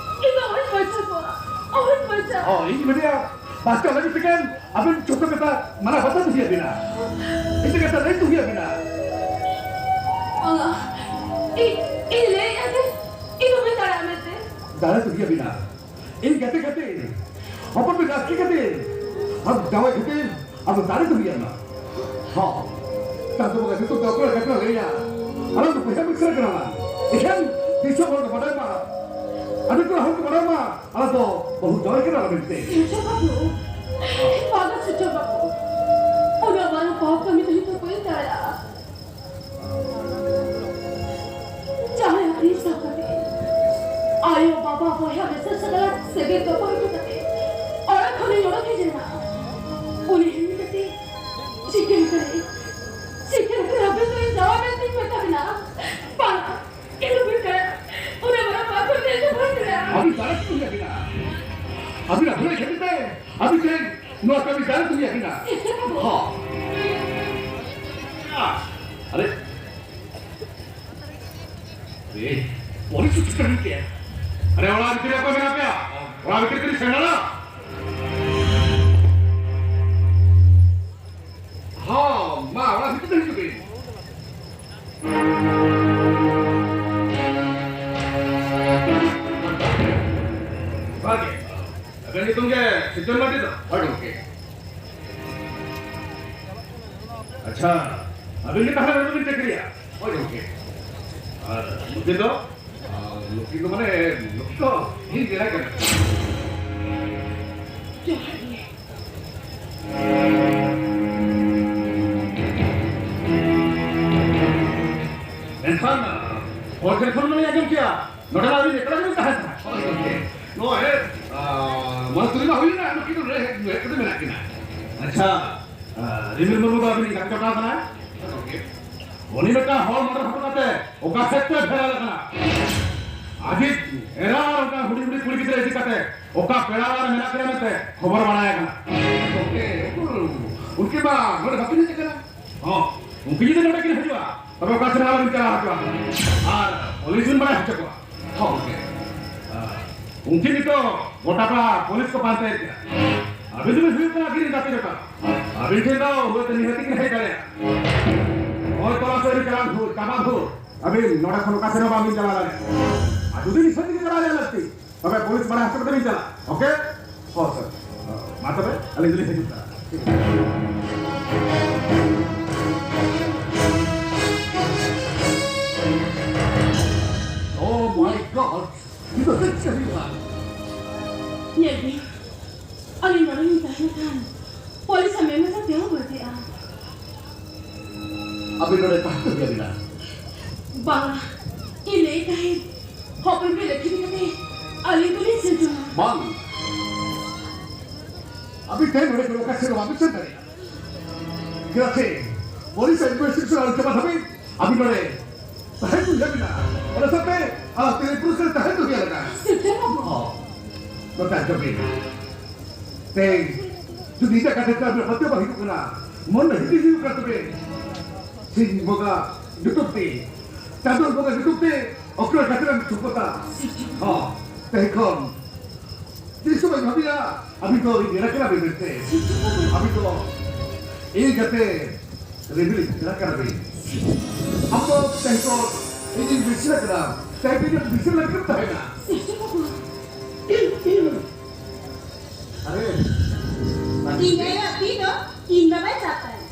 ᱤᱧ ᱫᱚ ᱚᱦᱚᱧ ᱵᱟᱧᱪᱟᱣ ᱠᱚᱜᱼᱟ, ᱚᱦᱚᱧ ᱵᱟᱧᱪᱟᱣ᱾ ᱚ, ᱤᱧ ᱢᱮᱱᱮᱫᱼᱟ, ᱵᱟᱧᱪᱟᱣ ᱞᱟᱹᱜᱤᱫ ᱛᱮᱜᱮ ᱟᱵᱮᱱ ᱡᱚᱛᱚ ᱠᱟᱛᱷᱟ ᱢᱟᱱᱟ ᱵᱟᱛᱟ ᱫᱚ ᱦᱩᱭ ᱟᱵᱮᱱᱟ᱾ ᱤᱧ ᱫᱚ ᱠᱟᱛᱷᱟ ᱞᱟᱹᱭ ᱫᱚ ᱦᱩᱭ ᱟᱵᱮᱱᱟ᱾ ᱵᱟᱝᱟ, ᱤᱧ, ᱤᱧ ᱞᱟᱹᱭᱮᱫᱼᱟ ᱡᱮ ᱫᱟᱲᱮ ᱛᱮ ᱦᱩᱭ ᱟᱹᱵᱤᱱᱟ᱾ ᱤᱧ ᱜᱟᱛᱮ ᱠᱷᱟᱹᱛᱤᱨ, ᱦᱚᱯᱚᱱ ᱵᱤᱱ ᱟᱥᱠᱮ ᱠᱷᱟᱹᱛᱤᱨ, ᱟᱨ ᱡᱟᱶᱟᱭ ᱠᱷᱟᱹᱛᱤᱨ ᱟᱫᱚ ᱫᱟᱲᱮ ᱛᱮ ᱦᱩᱭ ᱟᱹᱵᱤᱱᱟ᱾ ᱦᱚᱸ, ᱪᱟᱸᱫᱚ ᱵᱚᱸᱜᱟ ᱧᱩᱛᱩᱢ ᱛᱮ ᱚᱠᱚᱭ ᱠᱟᱛᱷᱟ ᱞᱟᱹᱭᱟ? ᱟᱞᱟᱝ ᱫᱚ ᱵᱚᱭᱦᱟ ᱢᱤᱥᱨᱟ ᱠᱟᱱᱟ ᱞᱟᱝ᱾ ᱮᱠᱷᱮᱱ ᱫᱤᱥᱚᱢ ᱦᱚᱲ ᱠᱚ ᱵᱟᱰᱟᱭ ᱢᱟ, ᱟᱹᱰᱤ ᱠᱚ ᱦᱚᱲ ᱠᱚ ᱵᱟᱰᱟᱭ ᱢᱟ, ᱟᱞᱟᱝ ᱫᱚ ᱵᱟᱹᱦᱩ ᱡᱟᱶᱟᱭ ᱠᱟᱱᱟ ᱞᱟᱝ ᱢᱮᱱᱛᱮ᱾ ᱥᱩᱡᱚ ᱵᱟᱹᱵᱩ, ᱵᱟᱝᱟ ᱥᱩᱡᱚ ᱵᱟᱹᱵᱩ, ᱩᱱᱟᱹᱜ ᱢᱟᱨᱟᱝ ᱯᱟᱯ ᱠᱟᱹᱢᱤ ᱫᱚ ᱤᱧ ᱫᱚ ᱵᱟᱹᱧ ᱫᱟᱲᱮᱭᱟᱜᱼᱟ᱾ ᱡᱟᱦᱟᱸᱭ ᱟᱹᱠᱷᱨᱤᱧ ᱥᱟᱶ ᱠᱟᱛᱮ, ᱟᱭᱳ, ᱵᱟᱵᱟ, ᱵᱚᱭᱦᱟ, ᱢᱤᱥᱮᱨ ᱥᱟᱞᱟᱜ ᱥᱮᱵᱮᱫ ᱫᱚᱯᱚᱞ ᱦᱚᱴᱚ ᱠᱟᱛᱮ, ᱚᱲᱟᱜ ᱠᱷᱚᱱᱤᱧ ᱚᱰᱚᱠ ᱦᱮᱡ ᱮᱱᱟ᱾ ᱩᱱᱤ ᱦᱤᱲᱤᱧ ᱠᱟᱛᱮ, ᱪᱤᱠᱟᱹ ᱞᱮᱠᱟᱨᱮ, ᱪᱤᱠᱟᱹ ᱞᱮᱠᱟᱨᱮ ᱟᱵᱮᱱ ᱫᱚ ᱤᱧ ᱡᱟᱶᱟᱭ ᱢᱮᱱᱛᱮᱧ ᱢᱮᱛᱟ ᱵᱮᱱᱟ? ᱵᱟᱝ, ᱤᱧ ᱫᱚ ᱵᱟᱹᱧ ᱫᱟᱲᱮᱭᱟᱜᱼᱟ᱾ ᱩᱱᱟᱹᱜ ᱢᱟᱨᱟᱝ ᱯᱟᱯ ᱠᱟᱹᱢᱤ ᱫᱚ ᱤᱧ ᱫᱚ ᱵᱟᱹᱧ ᱫᱟᱲᱮᱭᱟᱜᱼᱟ᱾ ᱟᱹᱵᱤᱱ ᱫᱟᱲᱮ ᱪᱮᱫ ᱦᱩᱭ ᱟᱹᱵᱤᱱᱟ? ᱟᱹᱵᱤᱱᱟᱜ ᱵᱷᱩᱞ ᱠᱷᱟᱹᱛᱤᱨ ᱛᱮ ᱟᱹᱵᱤᱱ ᱛᱮᱦᱮᱧ ᱱᱚᱣᱟ ᱠᱟᱹᱢᱤ ᱫᱟᱲᱮ ᱛᱮ ᱦᱩᱭ ᱟᱹᱵᱤᱱᱟ᱾ ᱦᱚᱸ᱾ ᱟᱨᱮ, ᱟᱨᱮ, ᱯᱚᱨᱤᱥᱛᱷᱤᱛᱤ ᱪᱤᱠᱟᱹ ᱦᱩᱭᱩᱜ ᱛᱟᱭᱟ? ᱟᱨᱮ, ᱚᱲᱟᱜ ᱵᱷᱤᱛᱤᱨ ᱨᱮ ᱚᱠᱚᱭ ᱢᱮᱱᱟᱜ ᱯᱮᱭᱟ? ᱚᱲᱟᱜ ᱵᱷᱤᱛᱤᱨ ᱠᱷᱚᱱ ᱥᱮᱱ ᱞᱮᱱᱟ? ᱦᱚᱸ, ᱢᱟ, ᱚᱲᱟᱜ ᱵᱷᱤᱛᱤᱨ ᱛᱮ ᱦᱤᱡᱩᱜ ᱵᱤᱱ᱾ ᱡᱚᱦᱟᱨ ᱜᱮ᱾ ᱟᱵᱮᱱ ᱧᱩᱛᱩᱢ ᱜᱮ ᱥᱤᱨᱡᱚᱱ ᱢᱟᱨᱰᱤ ᱛᱚ? ᱦᱳᱭ ᱜᱚᱢᱠᱮ᱾ ᱟᱪᱪᱷᱟ, ᱟᱵᱮᱱ ᱜᱮ ᱛᱟᱦᱞᱮ ᱱᱚᱰᱮ ᱵᱮᱱ ᱪᱟᱹᱠᱨᱤᱭᱟ? ᱦᱳᱭ ᱜᱚᱢᱠᱮ᱾ ᱟᱨ ᱱᱩᱠᱤᱱ ᱫᱚ? ᱟᱨ ᱱᱩᱠᱤᱱ ᱫᱚ ᱢᱟᱱᱮ, ᱱᱩᱠᱤᱱ ᱫᱚ ᱤᱧ ᱵᱮᱲᱟ ᱠᱟᱱᱟ᱾ ᱡᱚᱦᱟᱨ ᱜᱮ᱾ ᱢᱮᱱᱠᱷᱟᱱ, ᱦᱚᱲ ᱴᱷᱮᱱ ᱠᱷᱚᱱ ᱢᱟᱧ ᱟᱸᱡᱚᱢ ᱠᱮᱭᱟ, ᱱᱚᱰᱮ ᱢᱟ ᱟᱹᱵᱤᱱ ᱮᱠᱞᱟ ᱜᱮᱵᱤᱱ ᱛᱟᱦᱮᱸ ᱠᱟᱱᱟ᱾ ᱦᱳᱭ ᱜᱚᱢᱠᱮ᱾ ᱱᱚᱜᱼᱚᱭ, ᱟᱨ, ᱢᱚᱬᱮ ᱛᱩᱨᱩᱭ ᱢᱟ ᱦᱩᱭᱱᱟ, ᱱᱩᱠᱤᱱ ᱫᱚ ᱞᱟᱹᱭ ᱦᱮᱡ ᱠᱟᱛᱮ ᱢᱮᱱᱟᱜ ᱠᱤᱱᱟ᱾ ᱟᱪᱪᱷᱟ, ᱟᱨ, ᱨᱤᱢᱤᱞ ᱢᱩᱨᱢᱩ ᱫᱚ ᱟᱹᱵᱤᱱ ᱜᱟᱛᱮ ᱡᱚᱴᱟᱣ ᱠᱟᱱᱟᱭ? ᱦᱳᱭ ᱜᱚᱢᱠᱮ᱾ ᱩᱱᱤ ᱢᱤᱫᱴᱟᱝ ᱦᱚᱲ ᱢᱚᱴᱚᱨ ᱦᱚᱴᱚ ᱠᱟᱛᱮ ᱚᱠᱟ ᱥᱮᱫ ᱛᱮ ᱯᱷᱮᱨᱟᱣ ᱟᱠᱟᱱᱟ? ᱟᱡᱤᱡ ᱮᱨᱟ ᱟᱨ ᱚᱱᱠᱟ ᱦᱩᱰᱤᱧ ᱦᱩᱰᱤᱧ ᱠᱩᱲᱤ ᱜᱤᱫᱽᱨᱟᱹ ᱤᱫᱤ ᱠᱟᱛᱮ ᱚᱠᱟ ᱯᱮᱲᱟ ᱚᱲᱟᱜ ᱨᱮ ᱢᱮᱱᱟᱜ ᱠᱤᱱᱟ ᱢᱮᱱᱛᱮ ᱠᱷᱚᱵᱚᱨ ᱵᱟᱲᱟᱭ ᱟᱠᱟᱱᱟ᱾ ᱜᱚᱢᱠᱮ, ᱩᱱᱠᱤᱱ ᱢᱟ ᱱᱚᱰᱮ ᱵᱟᱹᱠᱤᱱ ᱦᱮᱡ ᱟᱠᱟᱱᱟ᱾ ᱦᱚᱸ, ᱩᱱᱠᱤᱱ ᱡᱩᱫᱤ ᱱᱚᱰᱮ ᱠᱤᱱ ᱦᱤᱡᱩᱜᱼᱟ, ᱛᱚᱵᱮ ᱚᱠᱟ ᱥᱮᱱ ᱦᱚᱸ ᱵᱟᱹᱵᱤᱱ ᱪᱟᱞᱟᱣ ᱦᱚᱪᱚᱜᱼᱟ᱾ ᱟᱨ ᱯᱩᱞᱤᱥ ᱵᱤᱱ ᱵᱟᱲᱟᱭ ᱦᱚᱪᱚ ᱠᱚᱣᱟ᱾ ᱦᱚᱸ, ᱜᱚᱢᱠᱮ᱾ ᱟᱨ ᱩᱱᱠᱤᱱ ᱱᱤᱛᱚᱜ ᱜᱚᱴᱟ ᱯᱟᱲᱟ ᱯᱩᱞᱤᱥ ᱠᱚ ᱯᱟᱱᱛᱮᱭᱮᱫ ᱠᱤᱱᱟ᱾ ᱟᱹᱵᱤᱱ ᱫᱚᱵᱤᱱ ᱦᱩᱭᱩᱜ ᱠᱟᱱᱟ ᱟᱹᱠᱤᱱ ᱨᱮᱱ ᱜᱟᱛᱮ ᱡᱚᱴᱟᱣ᱾ ᱟᱹᱵᱤᱱ ᱴᱷᱮᱱ ᱫᱚ ᱦᱳᱭᱛᱳ ᱱᱤᱦᱟᱹᱛ ᱜᱮᱠᱤᱱ ᱦᱮᱡ ᱫᱟᱲᱮᱭᱟᱜᱼᱟ᱾ ᱦᱳᱭ, ᱛᱚᱞᱟᱥ ᱟᱹᱣᱨᱤ ᱪᱟᱞᱟᱣ ᱵᱷᱳᱨ, ᱪᱟᱵᱟ ᱵᱷᱳᱨ᱾ ᱟᱹᱵᱤᱱ ᱱᱚᱰᱮ ᱠᱷᱚᱱ ᱚᱠᱟ ᱥᱮᱫ ᱦᱚᱸ ᱵᱟᱵᱤᱱ ᱪᱟᱞᱟᱣ ᱫᱟᱲᱮᱭᱟᱜᱼᱟ᱾ ᱡᱩᱫᱤ ᱱᱤᱥᱟᱹ ᱛᱮᱜᱮ ᱪᱟᱞᱟᱣ ᱨᱮᱭᱟᱜ ᱞᱟᱹᱠᱛᱤ, ᱛᱚᱵᱮ ᱯᱩᱞᱤᱥ ᱵᱟᱲᱟᱭ ᱦᱚᱪᱚ ᱠᱟᱛᱮ ᱞᱤᱧ ᱪᱟᱞᱟᱜᱼᱟ᱾ ᱳᱠᱮ? ᱦᱳᱭ, ᱥᱟᱨ᱾ ᱢᱟ ᱛᱚᱵᱮ, ᱟᱹᱞᱤᱧ ᱫᱚᱞᱤᱧ ᱦᱤᱡᱩᱜ ᱠᱟᱱᱟ᱾ Oh my God! ᱱᱤᱛᱚᱜ ᱫᱚ ᱪᱮᱫ ᱦᱩᱭᱩᱜᱼᱟ? ᱧᱮᱞ ᱵᱤᱱ, ᱟᱹᱞᱤᱧ ᱱᱚᱰᱮ ᱞᱤᱧ ᱛᱟᱦᱮᱸ ᱞᱮᱱᱠᱷᱟᱱ ᱯᱩᱞᱤᱥ ᱟᱜ ᱢᱮᱢᱱᱟ ᱥᱟᱛᱮ ᱦᱚᱸ ᱵᱟᱹᱲᱛᱤᱜᱼᱟ᱾ ᱟᱹᱵᱤᱱ ᱱᱚᱰᱮ ᱛᱟᱦᱮᱸ ᱦᱩᱭ ᱟᱹᱵᱤᱱᱟ᱾ ᱵᱟᱝᱟ, ᱤᱧ ᱞᱟᱹᱭ ᱛᱟᱦᱮᱸᱫ, ᱦᱚᱯᱚᱱ ᱯᱮ ᱞᱟᱹᱠᱛᱤ ᱠᱟᱛᱮ ᱟᱹᱞᱤᱧ ᱫᱚᱞᱤᱧ ᱥᱮᱱ ᱪᱚᱝᱟ᱾ ᱵᱟᱝ, ᱟᱹᱵᱤᱱ ᱛᱮᱦᱮᱧ ᱱᱚᱰᱮ ᱠᱷᱚᱱ ᱚᱠᱟ ᱥᱮᱫ ᱦᱚᱸ ᱵᱟᱵᱤᱱ ᱥᱮᱱ ᱫᱟᱲᱮᱭᱟᱜᱼᱟ᱾ ᱪᱮᱫᱟᱜ ᱥᱮ ᱯᱩᱞᱤᱥ ᱟᱜ ᱤᱱᱵᱷᱮᱥᱴᱤᱜᱮᱥᱚᱱ ᱟᱹᱣᱨᱤ ᱪᱟᱵᱟ ᱫᱷᱟᱹᱵᱤᱡ ᱟᱹᱵᱤᱱ ᱱᱚᱰᱮ ᱛᱟᱦᱮᱸ ᱦᱩᱭ ᱟᱹᱵᱤᱱᱟ᱾ ᱚᱱᱟ ᱥᱟᱶᱛᱮ ᱟᱨ ᱛᱤᱨᱤ ᱯᱩᱨᱩᱥ ᱨᱮ ᱛᱟᱦᱮᱸ ᱦᱩᱭ ᱟᱹᱵᱤᱱᱟ᱾ ᱥᱮᱴᱮᱨ ᱟᱵᱚ᱾ ᱦᱚᱸ, ᱱᱚᱛᱮ ᱟᱸᱡᱚᱢ ᱵᱤᱱ᱾ ᱛᱮᱦᱮᱧ ᱡᱩᱫᱤ ᱮᱴᱟᱜ ᱜᱟᱛᱮ ᱛᱮ ᱟᱵᱤᱱ ᱦᱚᱛᱮ ᱵᱟᱝ ᱦᱤᱡᱩᱜ ᱠᱟᱱᱟ, ᱢᱚᱱᱮ ᱦᱤᱫᱤᱡ ᱦᱩᱭᱩᱜ ᱠᱟᱱ ᱛᱚᱵᱮ ᱥᱤᱧ ᱵᱚᱸᱜᱟ ᱧᱩᱛᱩᱢ ᱛᱮ, ᱪᱟᱸᱫᱳ ᱵᱚᱸᱜᱟ ᱧᱩᱛᱩᱢ ᱛᱮ ᱚᱠᱚᱭ ᱜᱟᱛᱮ ᱨᱮᱱ ᱥᱩᱠᱚᱛᱟ᱾ ᱦᱚᱸ, ᱛᱮᱦᱮᱧ ᱠᱷᱚᱱ ᱛᱤᱥ ᱦᱚᱸ ᱵᱟᱹᱧ ᱵᱷᱟᱹᱵᱤᱭᱟ ᱟᱹᱵᱤᱱ ᱫᱚ ᱤᱧ ᱮᱨᱟ ᱠᱟᱱᱟ ᱵᱤᱱ ᱢᱮᱱᱛᱮ᱾ ᱟᱹᱵᱤᱱ ᱫᱚ ᱤᱧ ᱜᱟᱛᱮ ᱨᱮᱵᱤᱱ ᱮᱨᱟ ᱠᱟᱱᱟ ᱵᱤᱱ᱾ ᱟᱢ ᱫᱚ ᱛᱮᱦᱮᱧ ᱫᱚ ᱤᱧᱤᱧ ᱵᱤᱥᱤᱨ ᱠᱟᱱᱟ, ᱛᱮᱦᱮᱧ ᱤᱧ ᱵᱤᱥᱤᱨ ᱞᱟᱹᱜᱤᱫ ᱮᱢ ᱛᱟᱦᱮᱱᱟ᱾ ᱟᱨᱮ, ᱤᱧ ᱟᱭᱳ ᱛᱤ ᱫᱚ ᱤᱧ ᱵᱟᱵᱟᱭ ᱥᱟᱵ ᱛᱟᱭᱟ᱾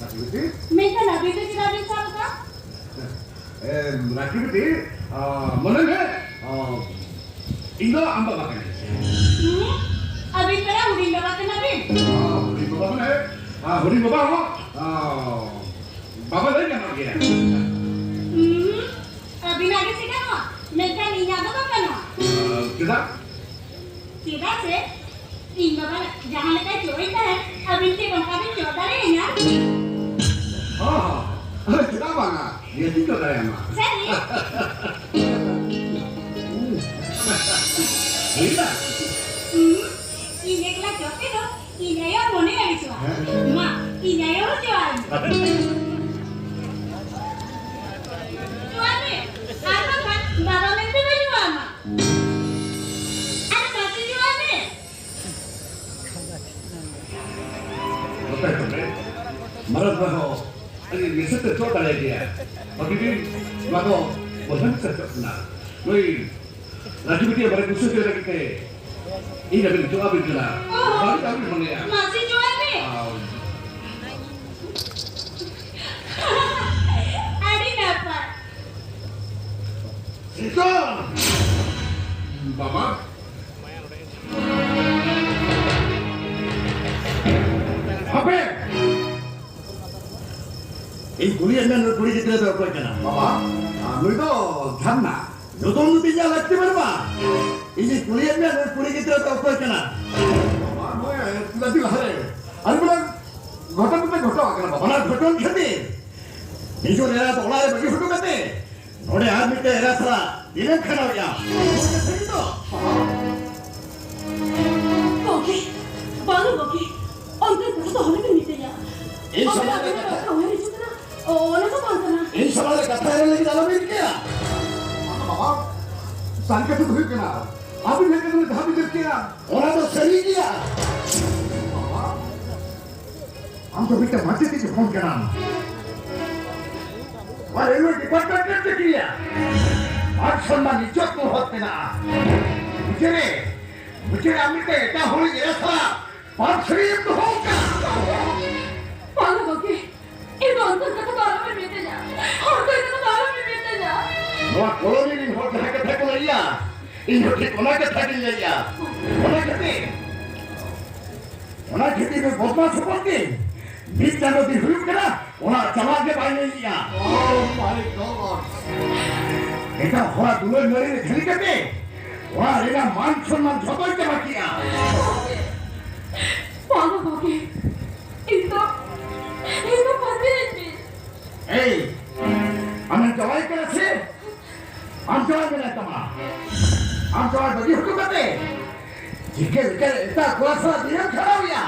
ᱨᱟᱠᱤ ᱵᱤᱴᱤ? ᱢᱮᱱᱠᱷᱟᱱ ᱟᱹᱵᱤᱱ ᱫᱚ ᱪᱮᱫᱟᱜ ᱵᱤᱱ ᱥᱟᱵ ᱟᱠᱟᱫ? ᱮ, ᱨᱟᱠᱤ ᱵᱤᱴᱤ, ᱟ, ᱢᱚᱱᱮ ᱢᱮ, ᱟ, ᱤᱧ ᱫᱚ ᱟᱢ ᱵᱟᱵᱟ ᱠᱟᱹᱱᱟᱹᱧ᱾ ᱦᱩᱸ? ᱟᱹᱵᱤᱱ ᱯᱮᱲᱟ ᱦᱩᱰᱤᱧ ᱵᱟᱵᱟ ᱠᱟᱱᱟ ᱵᱤᱱ? ᱟ, ᱦᱩᱰᱤᱧ ᱵᱟᱵᱟ ᱢᱟᱱᱮ, ᱟ, ᱦᱩᱰᱤᱧ ᱵᱟᱵᱟ ᱦᱚᱸ, ᱟ, ᱵᱟᱵᱟ ᱞᱟᱹᱭ ᱜᱟᱱᱚᱜ ᱜᱮᱭᱟ᱾ ᱦᱩᱸ, ᱟᱹᱵᱤᱱᱟᱜ ᱜᱮ ᱥᱮ ᱜᱟᱱᱚᱜᱼᱟ, ᱢᱮᱱᱠᱷᱟᱱ ᱤᱧᱟᱹᱜ ᱫᱚ ᱵᱟᱝ ᱜᱟᱱᱚᱜᱼᱟ᱾ ᱟ, ᱪᱮᱫᱟᱜ? ᱪᱮᱫᱟᱜ ᱥᱮ ᱤᱧ ᱵᱟᱵᱟ ᱡᱟᱦᱟᱸ ᱞᱮᱠᱟᱭ ᱪᱚᱜ ᱤᱧ ᱛᱟᱦᱮᱸᱫ, ᱟᱹᱵᱤᱱ ᱪᱮᱫ ᱚᱱᱠᱟ ᱵᱤᱱ ᱪᱚᱜ ᱫᱟᱲᱮᱭᱟᱹᱧᱟ? ᱦᱚᱸ, ᱦᱚᱸ, ᱪᱮᱫᱟᱜ ᱵᱟᱝᱟ? ᱱᱤᱦᱟᱹᱛᱤᱧ ᱪᱚᱜ ᱫᱟᱲᱮᱭᱟᱢᱟ᱾ ᱥᱟᱹᱨᱤ? ᱦᱩᱭᱱᱟ? ᱦᱩᱸ, ᱤᱧ ᱮᱠᱞᱟ ᱪᱚᱜ ᱛᱮᱫᱚ ᱤᱧ ᱟᱭᱳ ᱢᱚᱱᱮ ᱟᱹᱲᱤᱥᱚᱜᱼᱟ᱾ ᱦᱮᱸ? ᱢᱟ, ᱤᱧ ᱟᱭᱳ ᱦᱚᱸ ᱪᱚᱜ ᱟᱭ ᱢᱮ᱾ ᱪᱚᱜ ᱟᱭ ᱢᱮ, ᱟᱨ ᱵᱟᱝᱠᱷᱟᱱ ᱵᱟᱵᱟ ᱢᱮᱱᱛᱮ ᱵᱟᱹᱧ ᱦᱚᱦᱚ ᱟᱢᱟ᱾ ᱟᱨ ᱢᱟᱥᱤ ᱡᱚᱦᱟᱨ ᱢᱮ᱾ ᱱᱚᱛᱮ ᱠᱷᱚᱱ ᱢᱮ᱾ ᱢᱟᱨᱟᱝ ᱵᱟ ᱦᱚᱸ ᱟᱹᱰᱤ ᱢᱤᱥᱮ ᱛᱮ ᱪᱚᱜ ᱫᱟᱲᱮ ᱜᱮᱭᱟ᱾ ᱵᱟᱹᱵᱤ ᱵᱤᱱ, ᱱᱚᱣᱟ ᱫᱚ ᱵᱟᱹᱧ ᱥᱮᱴᱮᱨᱚᱜ ᱠᱟᱱᱟ᱾ ᱱᱩᱭ ᱨᱟᱡᱩ ᱵᱤᱴᱤᱭᱟᱜ ᱵᱟᱨᱮ ᱠᱩᱥᱤ ᱦᱚᱪᱚᱭ ᱞᱟᱹᱜᱤᱫ ᱛᱮ ᱤᱧ ᱟᱹᱵᱤᱱ ᱡᱚᱣᱟᱵ ᱤᱧ ᱠᱟᱱᱟ᱾ ᱚ᱾ ᱵᱟᱹᱲᱤᱡ ᱟᱹᱵᱤᱱ ᱢᱚᱱᱮᱭᱟ᱾ ᱢᱟᱹᱡᱷᱤ ᱡᱚᱣᱟᱵ ᱢᱮ᱾ ᱟᱢ᱾ ᱟᱹᱰᱤ ᱱᱟᱯᱟᱭ᱾ ᱥᱤᱛᱚᱞ! ᱵᱟᱵᱟ! ᱦᱟᱯᱮ! ᱤᱧ ᱠᱩᱞᱤᱭᱮᱫ ᱢᱮᱭᱟ, ᱱᱩᱭ ᱠᱩᱲᱤ ᱜᱤᱫᱽᱨᱟᱹ ᱫᱚ ᱚᱠᱚᱭ ᱠᱟᱱᱟ? ᱵᱟᱵᱟ, ᱟᱨ ᱱᱩᱭ ᱫᱚ ᱡᱷᱟᱨᱱᱟ᱾ ᱧᱩᱛᱩᱢ ᱫᱚ ᱛᱤᱧ ᱞᱟᱹᱠᱛᱤ ᱵᱟᱹᱱᱩᱜᱼᱟ᱾ ᱤᱧᱤᱧ ᱠᱩᱞᱤᱭᱮᱫ ᱢᱮᱭᱟ, ᱱᱩᱭ ᱠᱩᱲᱤ ᱜᱤᱫᱽᱨᱟᱹ ᱫᱚ ᱚᱠᱚᱭ ᱠᱟᱱᱟ? ᱵᱟᱵᱟ, ᱱᱩᱭ ᱞᱟᱹᱠᱛᱤ ᱞᱟᱦᱟᱨᱮ ᱟᱨ ᱢᱤᱫᱴᱟᱝ ᱜᱷᱚᱴᱚᱱ ᱢᱤᱫᱴᱟᱝ ᱜᱷᱚᱴᱟᱣ ᱟᱠᱟᱱᱟ ᱵᱟᱵᱟ᱾ ᱚᱱᱟ ᱜᱷᱚᱴᱚᱱ ᱠᱷᱟᱹᱛᱤᱨ ᱱᱤᱡᱮᱨ ᱮᱨᱟ ᱫᱚ ᱚᱲᱟᱜ ᱨᱮ ᱵᱟᱹᱜᱤ ᱦᱚᱴᱚ ᱠᱟᱛᱮ ᱱᱚᱰᱮ ᱟᱨ ᱢᱤᱫᱴᱮᱱ ᱮᱨᱟ ᱥᱟᱞᱟᱜ ᱫᱤᱱᱮᱢ ᱠᱷᱟᱸᱰᱟᱣᱮᱫᱼᱟ᱾ ᱱᱚᱣᱟ ᱠᱟᱛᱷᱟ ᱜᱮᱛᱚ? ᱜᱚᱢᱠᱮ, ᱵᱟᱝᱟ ᱜᱚᱢᱠᱮ, ᱚᱱᱠᱟᱱ ᱠᱟᱛᱷᱟ ᱫᱚ ᱟᱞᱚᱵᱤᱱ ᱢᱮᱛᱟᱭᱟ᱾ ᱤᱧ ᱚᱱᱠᱟ ᱥᱟᱢᱟᱝ ᱨᱮ ᱟᱵᱤᱱᱟᱜ ᱠᱟᱛᱷᱟ ᱠᱟᱛᱷᱟ ᱩᱭᱦᱟᱹᱨ ᱦᱤᱡᱩᱜ ᱠᱟᱱᱟ᱾ ᱚ, ᱚᱱᱟ ᱫᱚ ᱵᱟᱝ ᱠᱟᱱᱟ᱾ ᱤᱧ ᱥᱟᱢᱟᱝ ᱨᱮ ᱠᱟᱛᱷᱟ ᱮᱲᱮ ᱞᱟᱹᱜᱤᱫ ᱟᱞᱚᱢ ᱨᱤᱠᱟᱹᱭᱟ᱾ ᱵᱟᱝᱟ ᱵᱟᱵᱟ, ᱥᱟᱹᱨᱤ ᱠᱟᱛᱷᱟ ᱫᱚ ᱦᱩᱭᱩᱜ ᱠᱟᱱᱟ, ᱟᱹᱵᱤᱱ ᱦᱮᱡ ᱠᱟᱛᱮ ᱡᱟᱦᱟᱸ ᱵᱤᱱ ᱞᱟᱹᱭ ᱠᱮᱜᱼᱟ, ᱚᱱᱟ ᱫᱚ ᱥᱟᱹᱨᱤ ᱜᱮᱭᱟ᱾ ᱵᱟᱵᱟ, ᱟᱢ ᱫᱚ ᱢᱤᱫᱴᱟᱝ ᱢᱟᱪᱮᱫ ᱤᱡ ᱦᱚᱯᱚᱱ ᱠᱟᱱᱟᱢ᱾ ᱱᱚᱣᱟ ᱨᱮᱞᱣᱮ ᱰᱤᱯᱟᱨᱴᱢᱮᱱᱴ ᱨᱮᱢ ᱪᱟᱹᱠᱨᱤᱭᱟ᱾ ᱢᱟᱱ ᱥᱚᱱᱢᱟᱱ ᱤᱡᱽᱡᱚᱛ ᱫᱚ ᱦᱚᱲ ᱢᱮᱱᱟᱜᱼᱟ᱾ ᱢᱩᱪᱟᱹᱫ ᱨᱮ, ᱢᱩᱪᱟᱹᱫ ᱨᱮ ᱟᱢ ᱢᱤᱫᱴᱟᱝ ᱮᱴᱟᱜ ᱦᱚᱲᱤᱡ ᱮᱨᱟ ᱥᱟᱞᱟᱜ ᱯᱟᱨᱥᱟᱹᱨᱤᱭᱟᱹᱢ ᱫᱚᱦᱚ ᱟᱠᱟᱫᱼᱟ᱾ ᱵᱟᱝᱟ ᱜᱚᱢᱠᱮ, ᱤᱧ ᱫᱚ ᱚᱱᱠᱟᱱ ᱠᱟᱛᱷᱟ ᱫᱚ ᱟᱞᱚᱯᱮ ᱢᱤᱛᱟᱹᱧᱟ᱾ ᱚᱱᱠᱟᱱ ᱠᱟᱛᱷᱟ ᱫᱚ ᱟᱞᱚᱯᱮ ᱢᱤᱛᱟᱹᱧᱟ᱾ ᱱᱚᱣᱟ ᱠᱚᱞᱚᱱᱤ ᱨᱮᱱ ᱦᱚᱲ ᱡᱟᱦᱟᱸ ᱠᱟᱛᱷᱟ ᱠᱚ ᱞᱟᱹᱭᱟ, ᱤᱧ ᱦᱚᱸ ᱴᱷᱤᱠ ᱚᱱᱟ ᱠᱟᱛᱷᱟ ᱜᱤᱧ ᱞᱟᱹᱭᱟ᱾ ᱚᱱᱟ ᱠᱷᱟᱹᱛᱤᱨ, ᱚᱱᱟ ᱠᱷᱟᱹᱛᱤᱨ ᱱᱩᱭ ᱵᱚᱫᱢᱟᱥ ᱦᱚᱯᱚᱱ ᱜᱮ ᱢᱤᱫ ᱪᱟᱸᱫᱚ ᱫᱤᱱ ᱦᱩᱭᱩᱜ ᱠᱟᱱᱟ, ᱚᱲᱟᱜ ᱪᱟᱞᱟᱜ ᱜᱮ ᱵᱟᱭ ᱞᱟᱹᱭᱮᱜᱼᱟ᱾ Oh my God! ᱮᱴᱟᱜ ᱦᱚᱲᱟᱜ ᱫᱩᱞᱟᱹᱲ ᱱᱟᱹᱲᱤ ᱨᱮ ᱡᱷᱟᱹᱞᱤ ᱠᱟᱛᱮ ᱚᱲᱟᱜ ᱨᱮᱱᱟᱜ ᱢᱟᱱ ᱥᱚᱱᱢᱟᱱ ᱡᱷᱚᱛᱚᱭ ᱪᱟᱵᱟ ᱠᱮᱜᱼᱟ᱾ ᱵᱟᱝᱟ ᱜᱚᱢᱠᱮ, ᱤᱧ ᱫᱚ, ᱤᱧ ᱫᱚ ᱯᱟᱹᱛᱭᱟᱹᱣᱟᱹᱧ ᱢᱮ᱾ ᱮᱭ, ᱟᱢᱮᱢ ᱡᱟᱶᱟᱭ ᱠᱟᱱᱟ ᱥᱮ? ᱟᱢ ᱡᱟᱶᱟᱭ ᱢᱮᱱᱟᱭ ᱛᱟᱢᱟ? ᱟᱢ ᱡᱟᱶᱟᱭ ᱵᱟᱹᱜᱤ ᱦᱚᱴᱚ ᱠᱟᱛᱮ ᱪᱤᱠᱟᱹ ᱞᱮᱠᱟ ᱮᱴᱟᱜ ᱠᱚᱲᱟ ᱥᱟᱞᱟᱜ ᱫᱤᱱᱮᱢ ᱠᱷᱟᱸᱰᱟᱣᱮᱭᱟ?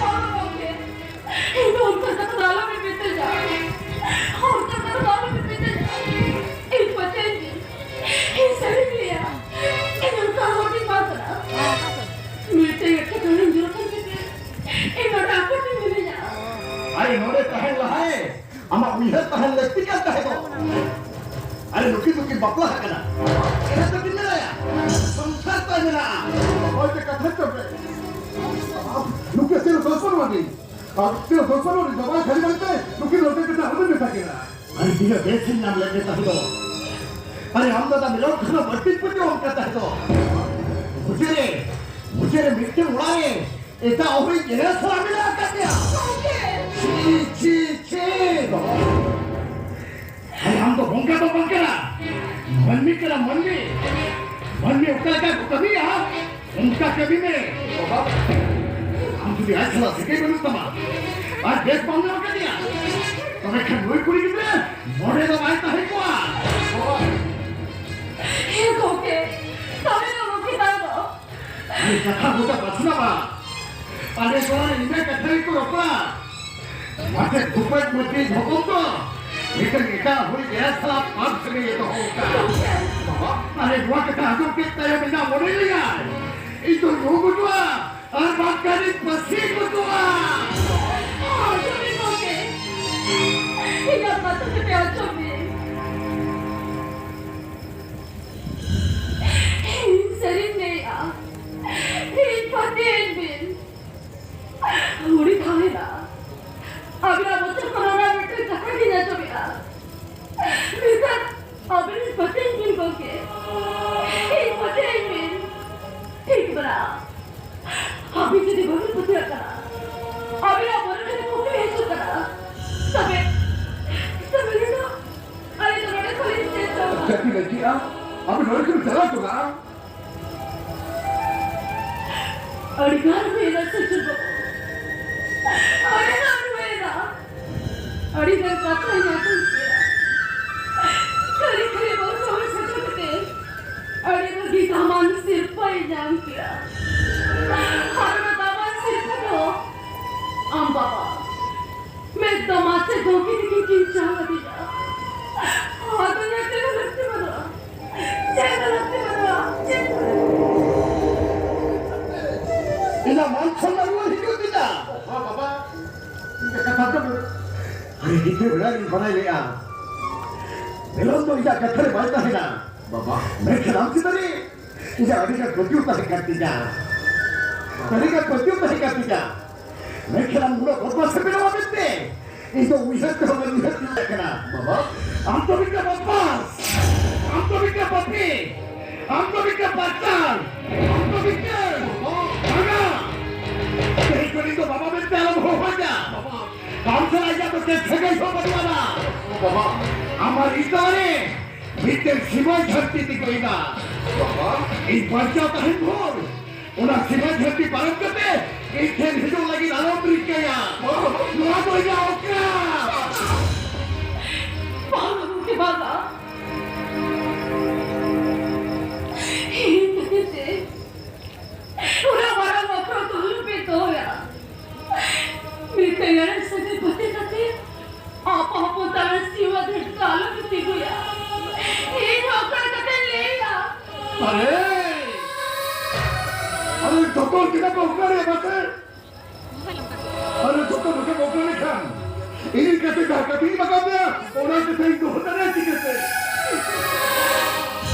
ᱵᱟᱝᱟ ᱜᱚᱢᱠᱮ, ᱤᱧ ᱫᱚ ᱚᱱᱠᱟ ᱠᱟᱛᱷᱟ ᱫᱚ ᱟᱞᱚᱯᱮ ᱢᱤᱛᱟᱹᱧᱟ᱾ ᱚᱱᱠᱟ ᱠᱟᱛᱷᱟ ᱫᱚ ᱟᱞᱚᱯᱮ ᱢᱤᱛᱟᱹᱧᱟ᱾ ᱤᱧ ᱯᱟᱹᱛᱭᱟᱹᱣᱟᱹᱧ ᱢᱮ᱾ ᱤᱧ ᱥᱟᱹᱨᱤᱧ ᱞᱟᱹᱭᱟ, ᱤᱧ ᱚᱱᱠᱟ ᱦᱚᱲ ᱫᱚᱧ ᱵᱟᱝ ᱠᱟᱱᱟ᱾ ᱢᱤᱫᱴᱮᱱ ᱮᱴᱠᱮᱴᱚᱬᱮ ᱧᱩᱨ ᱟᱠᱟᱱ ᱠᱷᱟᱹᱛᱤᱨ ᱤᱧ ᱱᱚᱰᱮ ᱟᱠᱚᱴ ᱨᱮ ᱢᱤᱱᱟᱹᱧᱟ᱾ ᱟᱨᱮ, ᱱᱚᱰᱮ ᱛᱟᱦᱮᱱ ᱞᱟᱦᱟᱭ ᱟᱢᱟᱜ ᱩᱭᱦᱟᱹᱨ ᱛᱟᱦᱮᱱ ᱞᱟᱹᱠᱛᱤ ᱠᱟᱱ ᱛᱟᱦᱮᱸ ᱫᱚ᱾ ᱟᱨᱮ, ᱱᱩᱠᱤᱱ ᱫᱚᱠᱤᱱ ᱵᱟᱯᱞᱟ ᱟᱠᱟᱱᱟ᱾ ᱮᱱᱟ ᱫᱚᱠᱤᱱ ᱢᱮᱱᱟᱭᱟ, ᱥᱚᱝᱥᱟᱨ ᱛᱟᱭ ᱢᱮᱱᱟᱜᱼᱟ᱾ ᱦᱳᱭ, ᱛᱮ ᱠᱟᱛᱷᱟ ᱪᱚ ᱯᱮ᱾ ᱱᱩᱠᱤᱱ ᱥᱤᱨ ᱫᱚᱥᱚᱱ ᱢᱟᱹᱱᱤ᱾ ᱟᱨ ᱥᱤᱨ ᱫᱚᱥᱚᱱ ᱢᱟᱹᱱᱤ ᱫᱚ ᱵᱟᱝ ᱠᱷᱟᱹᱞᱤ ᱵᱟᱝ ᱛᱮ, ᱱᱩᱠᱤᱱ ᱱᱚᱰᱮ ᱠᱟᱛᱮ ᱟᱞᱚ ᱢᱮᱛᱟ ᱠᱤᱱᱟ᱾ ᱟᱨ ᱛᱤᱱᱟᱹᱜ ᱵᱮᱥ ᱤᱧ ᱧᱟᱢ ᱞᱮᱫ ᱢᱮ ᱛᱟᱦᱮᱸ ᱫᱚ᱾ ᱟᱨᱮ, ᱟᱢ ᱫᱟᱫᱟ ᱢᱮᱨᱚᱢ ᱠᱷᱚᱱᱟᱜ ᱵᱟᱹᱲᱛᱤᱧ ᱯᱟᱹᱛᱭᱟᱹᱣ ᱟᱢ ᱠᱟᱱ ᱛᱟᱦᱮᱸ ᱫᱚ᱾ ᱢᱩᱡᱷᱮ ᱨᱮ, ᱢᱩᱡᱷᱮ ᱨᱮ ᱢᱤᱫᱴᱮᱱ ᱚᱲᱟᱜ ᱨᱮ ᱮᱴᱟᱜ ᱦᱚᱲᱤᱡ ᱮᱨᱟ ᱥᱟᱞᱟᱜ ᱢᱮᱱᱟᱜ ᱟᱠᱟᱫ ᱢᱮᱭᱟ᱾ ᱜᱚᱢᱠᱮ! ᱪᱷᱤ, ᱪᱷᱤ, ᱪᱷᱤ, ᱵᱟᱵᱟ᱾ ᱟᱨᱮ, ᱟᱢ ᱫᱚ ᱵᱚᱸᱜᱟ ᱫᱚ ᱵᱟᱝ ᱠᱟᱱᱟ, ᱢᱟᱹᱱᱢᱤ ᱠᱟᱱᱟ, ᱢᱟᱹᱱᱢᱤ᱾ ᱢᱟᱹᱱᱢᱤ ᱚᱠᱟ ᱞᱮᱠᱟ ᱠᱚ ᱠᱟᱹᱢᱤᱭᱟ, ᱚᱱᱠᱟ ᱠᱟᱹᱢᱤ ᱢᱮ᱾ ᱵᱟᱵᱟ, ᱟᱢ ᱡᱩᱫᱤ ᱟᱡ ᱥᱟᱞᱟᱜ ᱥᱟᱹᱜᱟᱹᱭ ᱵᱟᱹᱱᱩᱜ ᱛᱟᱢᱟ ᱟᱨ ᱵᱮᱥ ᱵᱟᱢ ᱧᱟᱢ ᱟᱠᱟᱫᱮᱭᱟ, ᱛᱚᱵᱮ ᱠᱷᱟᱱ ᱱᱩᱭ ᱠᱩᱲᱤ ᱜᱤᱫᱽᱨᱟᱹ ᱱᱚᱰᱮ ᱫᱚ ᱵᱟᱭ ᱛᱟᱦᱮᱸ ᱠᱚᱜᱼᱟ᱾ ᱵᱟᱵᱟ᱾ ᱦᱮᱸ ᱜᱚᱢᱠᱮ, ᱛᱚᱵᱮ ᱫᱚ ᱜᱚᱢᱠᱮ ᱛᱟᱭ ᱫᱚ᱾ ᱟᱨᱮ ᱠᱟᱛᱷᱟ ᱜᱚᱴᱟ ᱯᱟᱥᱱᱟᱣᱟ᱾ ᱟᱞᱮ ᱫᱚ ᱤᱱᱟᱹ ᱠᱟᱛᱷᱟ ᱜᱮᱠᱚ ᱨᱚᱯᱚᱲᱟ᱾ ᱢᱟᱥᱮ ᱫᱩᱯᱟᱹᱴ ᱢᱟᱹᱴᱤ ᱦᱚᱯᱚᱱ ᱫᱚ ᱢᱤᱫᱴᱟᱝ ᱮᱴᱟᱜ ᱦᱩᱭ ᱜᱮᱭᱟ ᱥᱟᱞᱟᱜ ᱯᱟᱯ ᱥᱟᱹᱜᱟᱹᱭ ᱮ ᱫᱚᱦᱚ ᱟᱠᱟᱫ᱾ ᱟᱨᱮ ᱱᱚᱣᱟ ᱠᱟᱛᱷᱟ ᱟᱸᱡᱚᱢ ᱠᱮᱫ ᱛᱟᱭᱚᱢ ᱤᱧᱟᱹᱜ ᱢᱚᱱᱮ ᱞᱟᱹᱭᱟᱭ, ᱤᱧ ᱫᱚ ᱧᱩ ᱜᱚᱡᱚᱜᱼᱟ ᱟᱨ ᱵᱟᱝᱠᱷᱟᱱ ᱤᱧ ᱯᱟᱹᱥᱤ ᱜᱚᱡᱚᱜᱼᱟ᱾ ᱟᱸᱡᱚᱢ ᱢᱮ ᱜᱚᱢᱠᱮ, ᱤᱧᱟᱹᱜ ᱠᱟᱛᱷᱟ ᱠᱟᱹᱴᱤᱡ ᱟᱸᱡᱚᱢ ᱢᱮ᱾ ᱤᱧ ᱥᱟᱹᱨᱤᱧ ᱞᱟᱹᱭᱟ, ᱤᱧ ᱯᱟᱹᱛᱭᱟᱹᱣᱤᱧ ᱵᱤᱱ᱾ ᱩᱱᱤ ᱛᱟᱦᱮᱱᱟ᱾ ᱟᱵᱤᱱᱟᱜ ᱢᱚᱪᱟ ᱠᱷᱚᱱ ᱚᱱᱟ ᱢᱤᱫᱴᱟᱝ ᱠᱟᱛᱷᱟ ᱜᱤᱧ ᱟᱸᱡᱚᱢᱮᱜᱼᱟ᱾ ᱢᱮᱱᱠᱷᱟᱱ ᱟᱵᱤᱱ ᱯᱟᱹᱛᱭᱟᱹᱣᱤᱧ ᱵᱤᱱ ᱜᱚᱢᱠᱮ᱾ ᱤᱧ ᱯᱟᱹᱛᱭᱟᱹᱣᱤᱧ ᱵᱤᱱ᱾ ᱴᱷᱤᱠ ᱢᱮᱱᱟᱜᱼᱟ᱾ ᱟᱵᱤᱱ ᱡᱩᱫᱤ ᱵᱟᱵᱤᱱ ᱯᱟᱹᱛᱭᱟᱹᱜ ᱠᱟᱱᱟ, ᱟᱵᱤᱱᱟᱜ ᱢᱚᱱᱮ ᱨᱮ ᱠᱩᱠᱞᱤ ᱦᱤᱡᱩᱜ ᱠᱟᱱᱟ, ᱛᱚᱵᱮ, ᱛᱚᱵᱮ ᱱᱤᱛᱚᱜ ᱟᱞᱮ ᱫᱚ ᱱᱚᱰᱮ ᱠᱷᱚᱱ ᱞᱮ ᱪᱮᱫ ᱪᱚᱝᱟ? ᱪᱮᱫ ᱯᱮ ᱞᱟᱹᱭ ᱠᱮᱜᱼᱟ? ᱟᱯᱮ ᱱᱚᱰᱮ ᱠᱷᱚᱱ ᱪᱟᱞᱟᱣ ᱪᱟᱞᱟᱜᱼᱟ? ᱟᱹᱰᱤ ᱜᱟᱱ ᱦᱩᱭᱮᱱᱟ ᱥᱮᱪᱮᱫ ᱵᱟᱹᱵᱩ, ᱟᱹᱰᱤ ᱜᱟᱱ ᱦᱩᱭᱮᱱᱟ᱾ ᱟᱹᱰᱤ ᱜᱟᱱ ᱠᱟᱛᱷᱟᱧ ᱟᱸᱡᱚᱢ ᱠᱮᱫᱟ᱾ ᱠᱷᱟᱹᱞᱤ ᱠᱷᱟᱹᱞᱤ ᱵᱚᱞ ᱥᱚᱢᱚᱭ ᱥᱮᱴᱮᱨ ᱠᱟᱛᱮ ᱟᱹᱰᱤ ᱵᱷᱟᱹᱜᱤ ᱫᱟᱢᱟᱱ ᱥᱤᱨᱯᱟᱹᱧ ᱧᱟᱢ ᱠᱮᱫᱟ᱾ ᱟᱨ ᱚᱱᱟ ᱫᱟᱢᱟᱱ ᱥᱤᱨᱯᱟᱹ ᱫᱚ ᱟᱢ ᱵᱟᱵᱟ ᱢᱮᱫ ᱫᱚ ᱢᱟᱪᱮᱫ ᱜᱚᱢᱠᱮ ᱛᱤᱠᱤᱱ ᱠᱤᱱ ᱪᱟᱞ ᱟᱹᱫᱤᱧᱟ᱾ ᱟᱫᱚ ᱧᱮᱞ ᱛᱮ ᱞᱟᱹᱠᱛᱤ ᱵᱟᱹᱱᱩᱜᱼᱟ᱾ ᱪᱮᱫ ᱦᱚᱸ ᱞᱟᱹᱠᱛᱤ ᱵᱟᱹᱱᱩᱜᱼᱟ᱾ ᱪᱮᱫ ᱦᱚᱸ᱾ ᱤᱧᱟᱹᱜ ᱢᱟᱱ ᱥᱚᱱᱢᱟᱱ ᱨᱩᱣᱟᱹᱲ ᱦᱤᱡᱩᱜ ᱛᱤᱧᱟ᱾ ᱵᱟᱵᱟ, ᱵᱟᱵᱟ, ᱤᱧᱟᱹᱜ ᱠᱟᱛᱷᱟ ᱫᱚ ᱟᱹᱰᱤ ᱜᱤᱫᱽᱨᱟᱹ ᱵᱮᱲᱟ ᱨᱤᱧ ᱵᱟᱲᱟᱭ ᱞᱮᱜᱼᱟ᱾ ᱠᱷᱮᱞᱳᱰ ᱫᱚ ᱤᱧᱟᱹᱜ ᱠᱟᱛᱷᱟ ᱨᱮ ᱵᱟᱭ ᱛᱟᱦᱮᱱᱟ᱾ ᱵᱟᱵᱟ᱾ ᱢᱮᱱᱠᱷᱟᱱ ᱟᱢ ᱪᱮᱛᱟᱱ ᱨᱮ ᱤᱧᱟᱹᱜ ᱟᱹᱰᱤ ᱜᱟᱱ ᱯᱟᱹᱛᱭᱟᱹᱣ ᱛᱟᱦᱮᱸ ᱠᱟᱱ ᱛᱤᱧᱟ᱾ ᱟᱹᱰᱤ ᱜᱟᱱ ᱯᱟᱹᱛᱭᱟᱹᱣ ᱛᱟᱦᱮᱸ ᱠᱟᱱ ᱛᱤᱧᱟ᱾ ᱢᱮᱱᱠᱷᱟᱱ ᱟᱢ ᱩᱱᱟᱹᱜ ᱵᱚᱫᱢᱟᱥ ᱮᱢ ᱵᱮᱱᱟᱣᱟ ᱢᱮᱱᱛᱮ ᱤᱧ ᱫᱚ ᱩᱭᱦᱟᱹᱨ ᱛᱮᱦᱚᱸ ᱵᱟᱹᱧ ᱩᱭᱦᱟᱹᱨ ᱛᱤᱭᱳᱜ ᱠᱟᱱᱟ᱾ ᱵᱟᱵᱟ᱾ ᱟᱢ ᱫᱚ ᱢᱤᱫᱴᱟᱝ ᱵᱚᱫᱢᱟᱥ, ᱟᱢ ᱫᱚ ᱢᱤᱫᱴᱟᱝ ᱯᱟᱯᱤ, ᱟᱢ ᱫᱚ ᱢᱤᱫᱴᱟᱝ ᱯᱟᱯᱤ, ᱟᱢ ᱫᱚ ᱢᱤᱫᱴᱟᱝ ᱵᱟᱵᱟ᱾ ᱵᱟᱝᱟ᱾ ᱛᱮᱦᱮᱧ ᱠᱷᱚᱱ ᱤᱧ ᱫᱚ ᱵᱟᱵᱟ ᱢᱮᱱᱛᱮ ᱟᱞᱚᱢ ᱦᱚᱦᱚᱧᱟ᱾ ᱵᱟᱵᱟ᱾ ᱟᱢ ᱥᱟᱞᱟᱜ ᱤᱧᱟᱹᱜ ᱫᱚ ᱪᱮᱫ ᱥᱟᱹᱜᱟᱹᱭ ᱦᱚᱸ ᱵᱟᱹᱱᱩᱜ ᱟᱱᱟ᱾ ᱵᱟᱵᱟ᱾ ᱟᱢᱟᱜ ᱤᱧ ᱛᱟᱞᱟᱨᱮ ᱢᱤᱫᱴᱮᱱ ᱥᱤᱢᱟᱹ ᱡᱷᱟᱹᱱᱴᱤ ᱛᱤᱸᱜᱩᱭᱮᱱᱟ᱾ ᱵᱟᱵᱟ᱾ ᱤᱧ ᱵᱟᱧᱪᱟᱣ ᱛᱟᱦᱮᱱ ᱵᱷᱳᱨ ᱚᱱᱟ ᱥᱤᱢᱟᱹ ᱡᱷᱟᱹᱱᱴᱤ ᱯᱟᱨᱚᱢ ᱠᱟᱛᱮ ᱤᱧ ᱴᱷᱮᱱ ᱦᱤᱡᱩᱜ ᱞᱟᱹᱜᱤᱫ ᱟᱞᱚᱢ ᱨᱤᱠᱟᱹᱭᱟ᱾ ᱵᱟᱵᱟ᱾ ᱱᱚᱣᱟ ᱫᱚ ᱤᱧᱟᱹᱜ ᱚᱠᱨᱟ᱾ ᱵᱟᱝ, ᱜᱚᱢᱠᱮ, ᱵᱟᱝᱟ᱾ ᱤᱧ ᱠᱷᱟᱹᱛᱤᱨ ᱛᱮ ᱚᱱᱟ ᱢᱟᱨᱟᱝ ᱚᱠᱨᱟ ᱫᱚ ᱟᱞᱚᱯᱮ ᱫᱚᱦᱚᱭᱟ᱾ ᱢᱤᱫᱴᱟᱝ ᱮᱲᱮ ᱥᱟᱹᱜᱟᱹᱭ ᱯᱟᱹᱛᱭᱟᱹᱣ ᱠᱟᱛᱮ ᱟᱯᱟ ᱦᱚᱯᱚᱱ ᱛᱟᱞᱟ ᱥᱤᱢᱟᱹ ᱫᱷᱟᱹᱨᱛᱤ ᱟᱞᱚ ᱯᱮ ᱛᱤᱸᱜᱩᱭᱟ᱾ ᱤᱧ ᱦᱚᱸ ᱚᱠᱟ ᱞᱮᱠᱟᱛᱮᱧ ᱞᱟᱹᱭᱟ? ᱟᱨᱮ! ᱟᱨᱮ, ᱡᱚᱛᱚ ᱦᱚᱲ ᱪᱮᱫᱟᱜ ᱯᱮ ᱚᱠᱟᱭᱮᱫ ᱢᱟᱥᱮ? ᱟᱨᱮ, ᱡᱚᱛᱚ ᱦᱚᱲ ᱯᱮ ᱚᱠᱟ ᱞᱮᱠᱷᱟᱱ ᱤᱧ ᱠᱟᱛᱮ ᱡᱟᱦᱟᱸ ᱠᱟᱛᱷᱟᱧ ᱵᱟᱜᱟᱣ ᱢᱮᱭᱟ, ᱚᱱᱟ ᱠᱟᱛᱷᱟᱧ ᱫᱚᱦᱚ ᱫᱟᱲᱮᱭᱟᱜᱼᱟ ᱪᱤᱠᱟᱹᱛᱮ?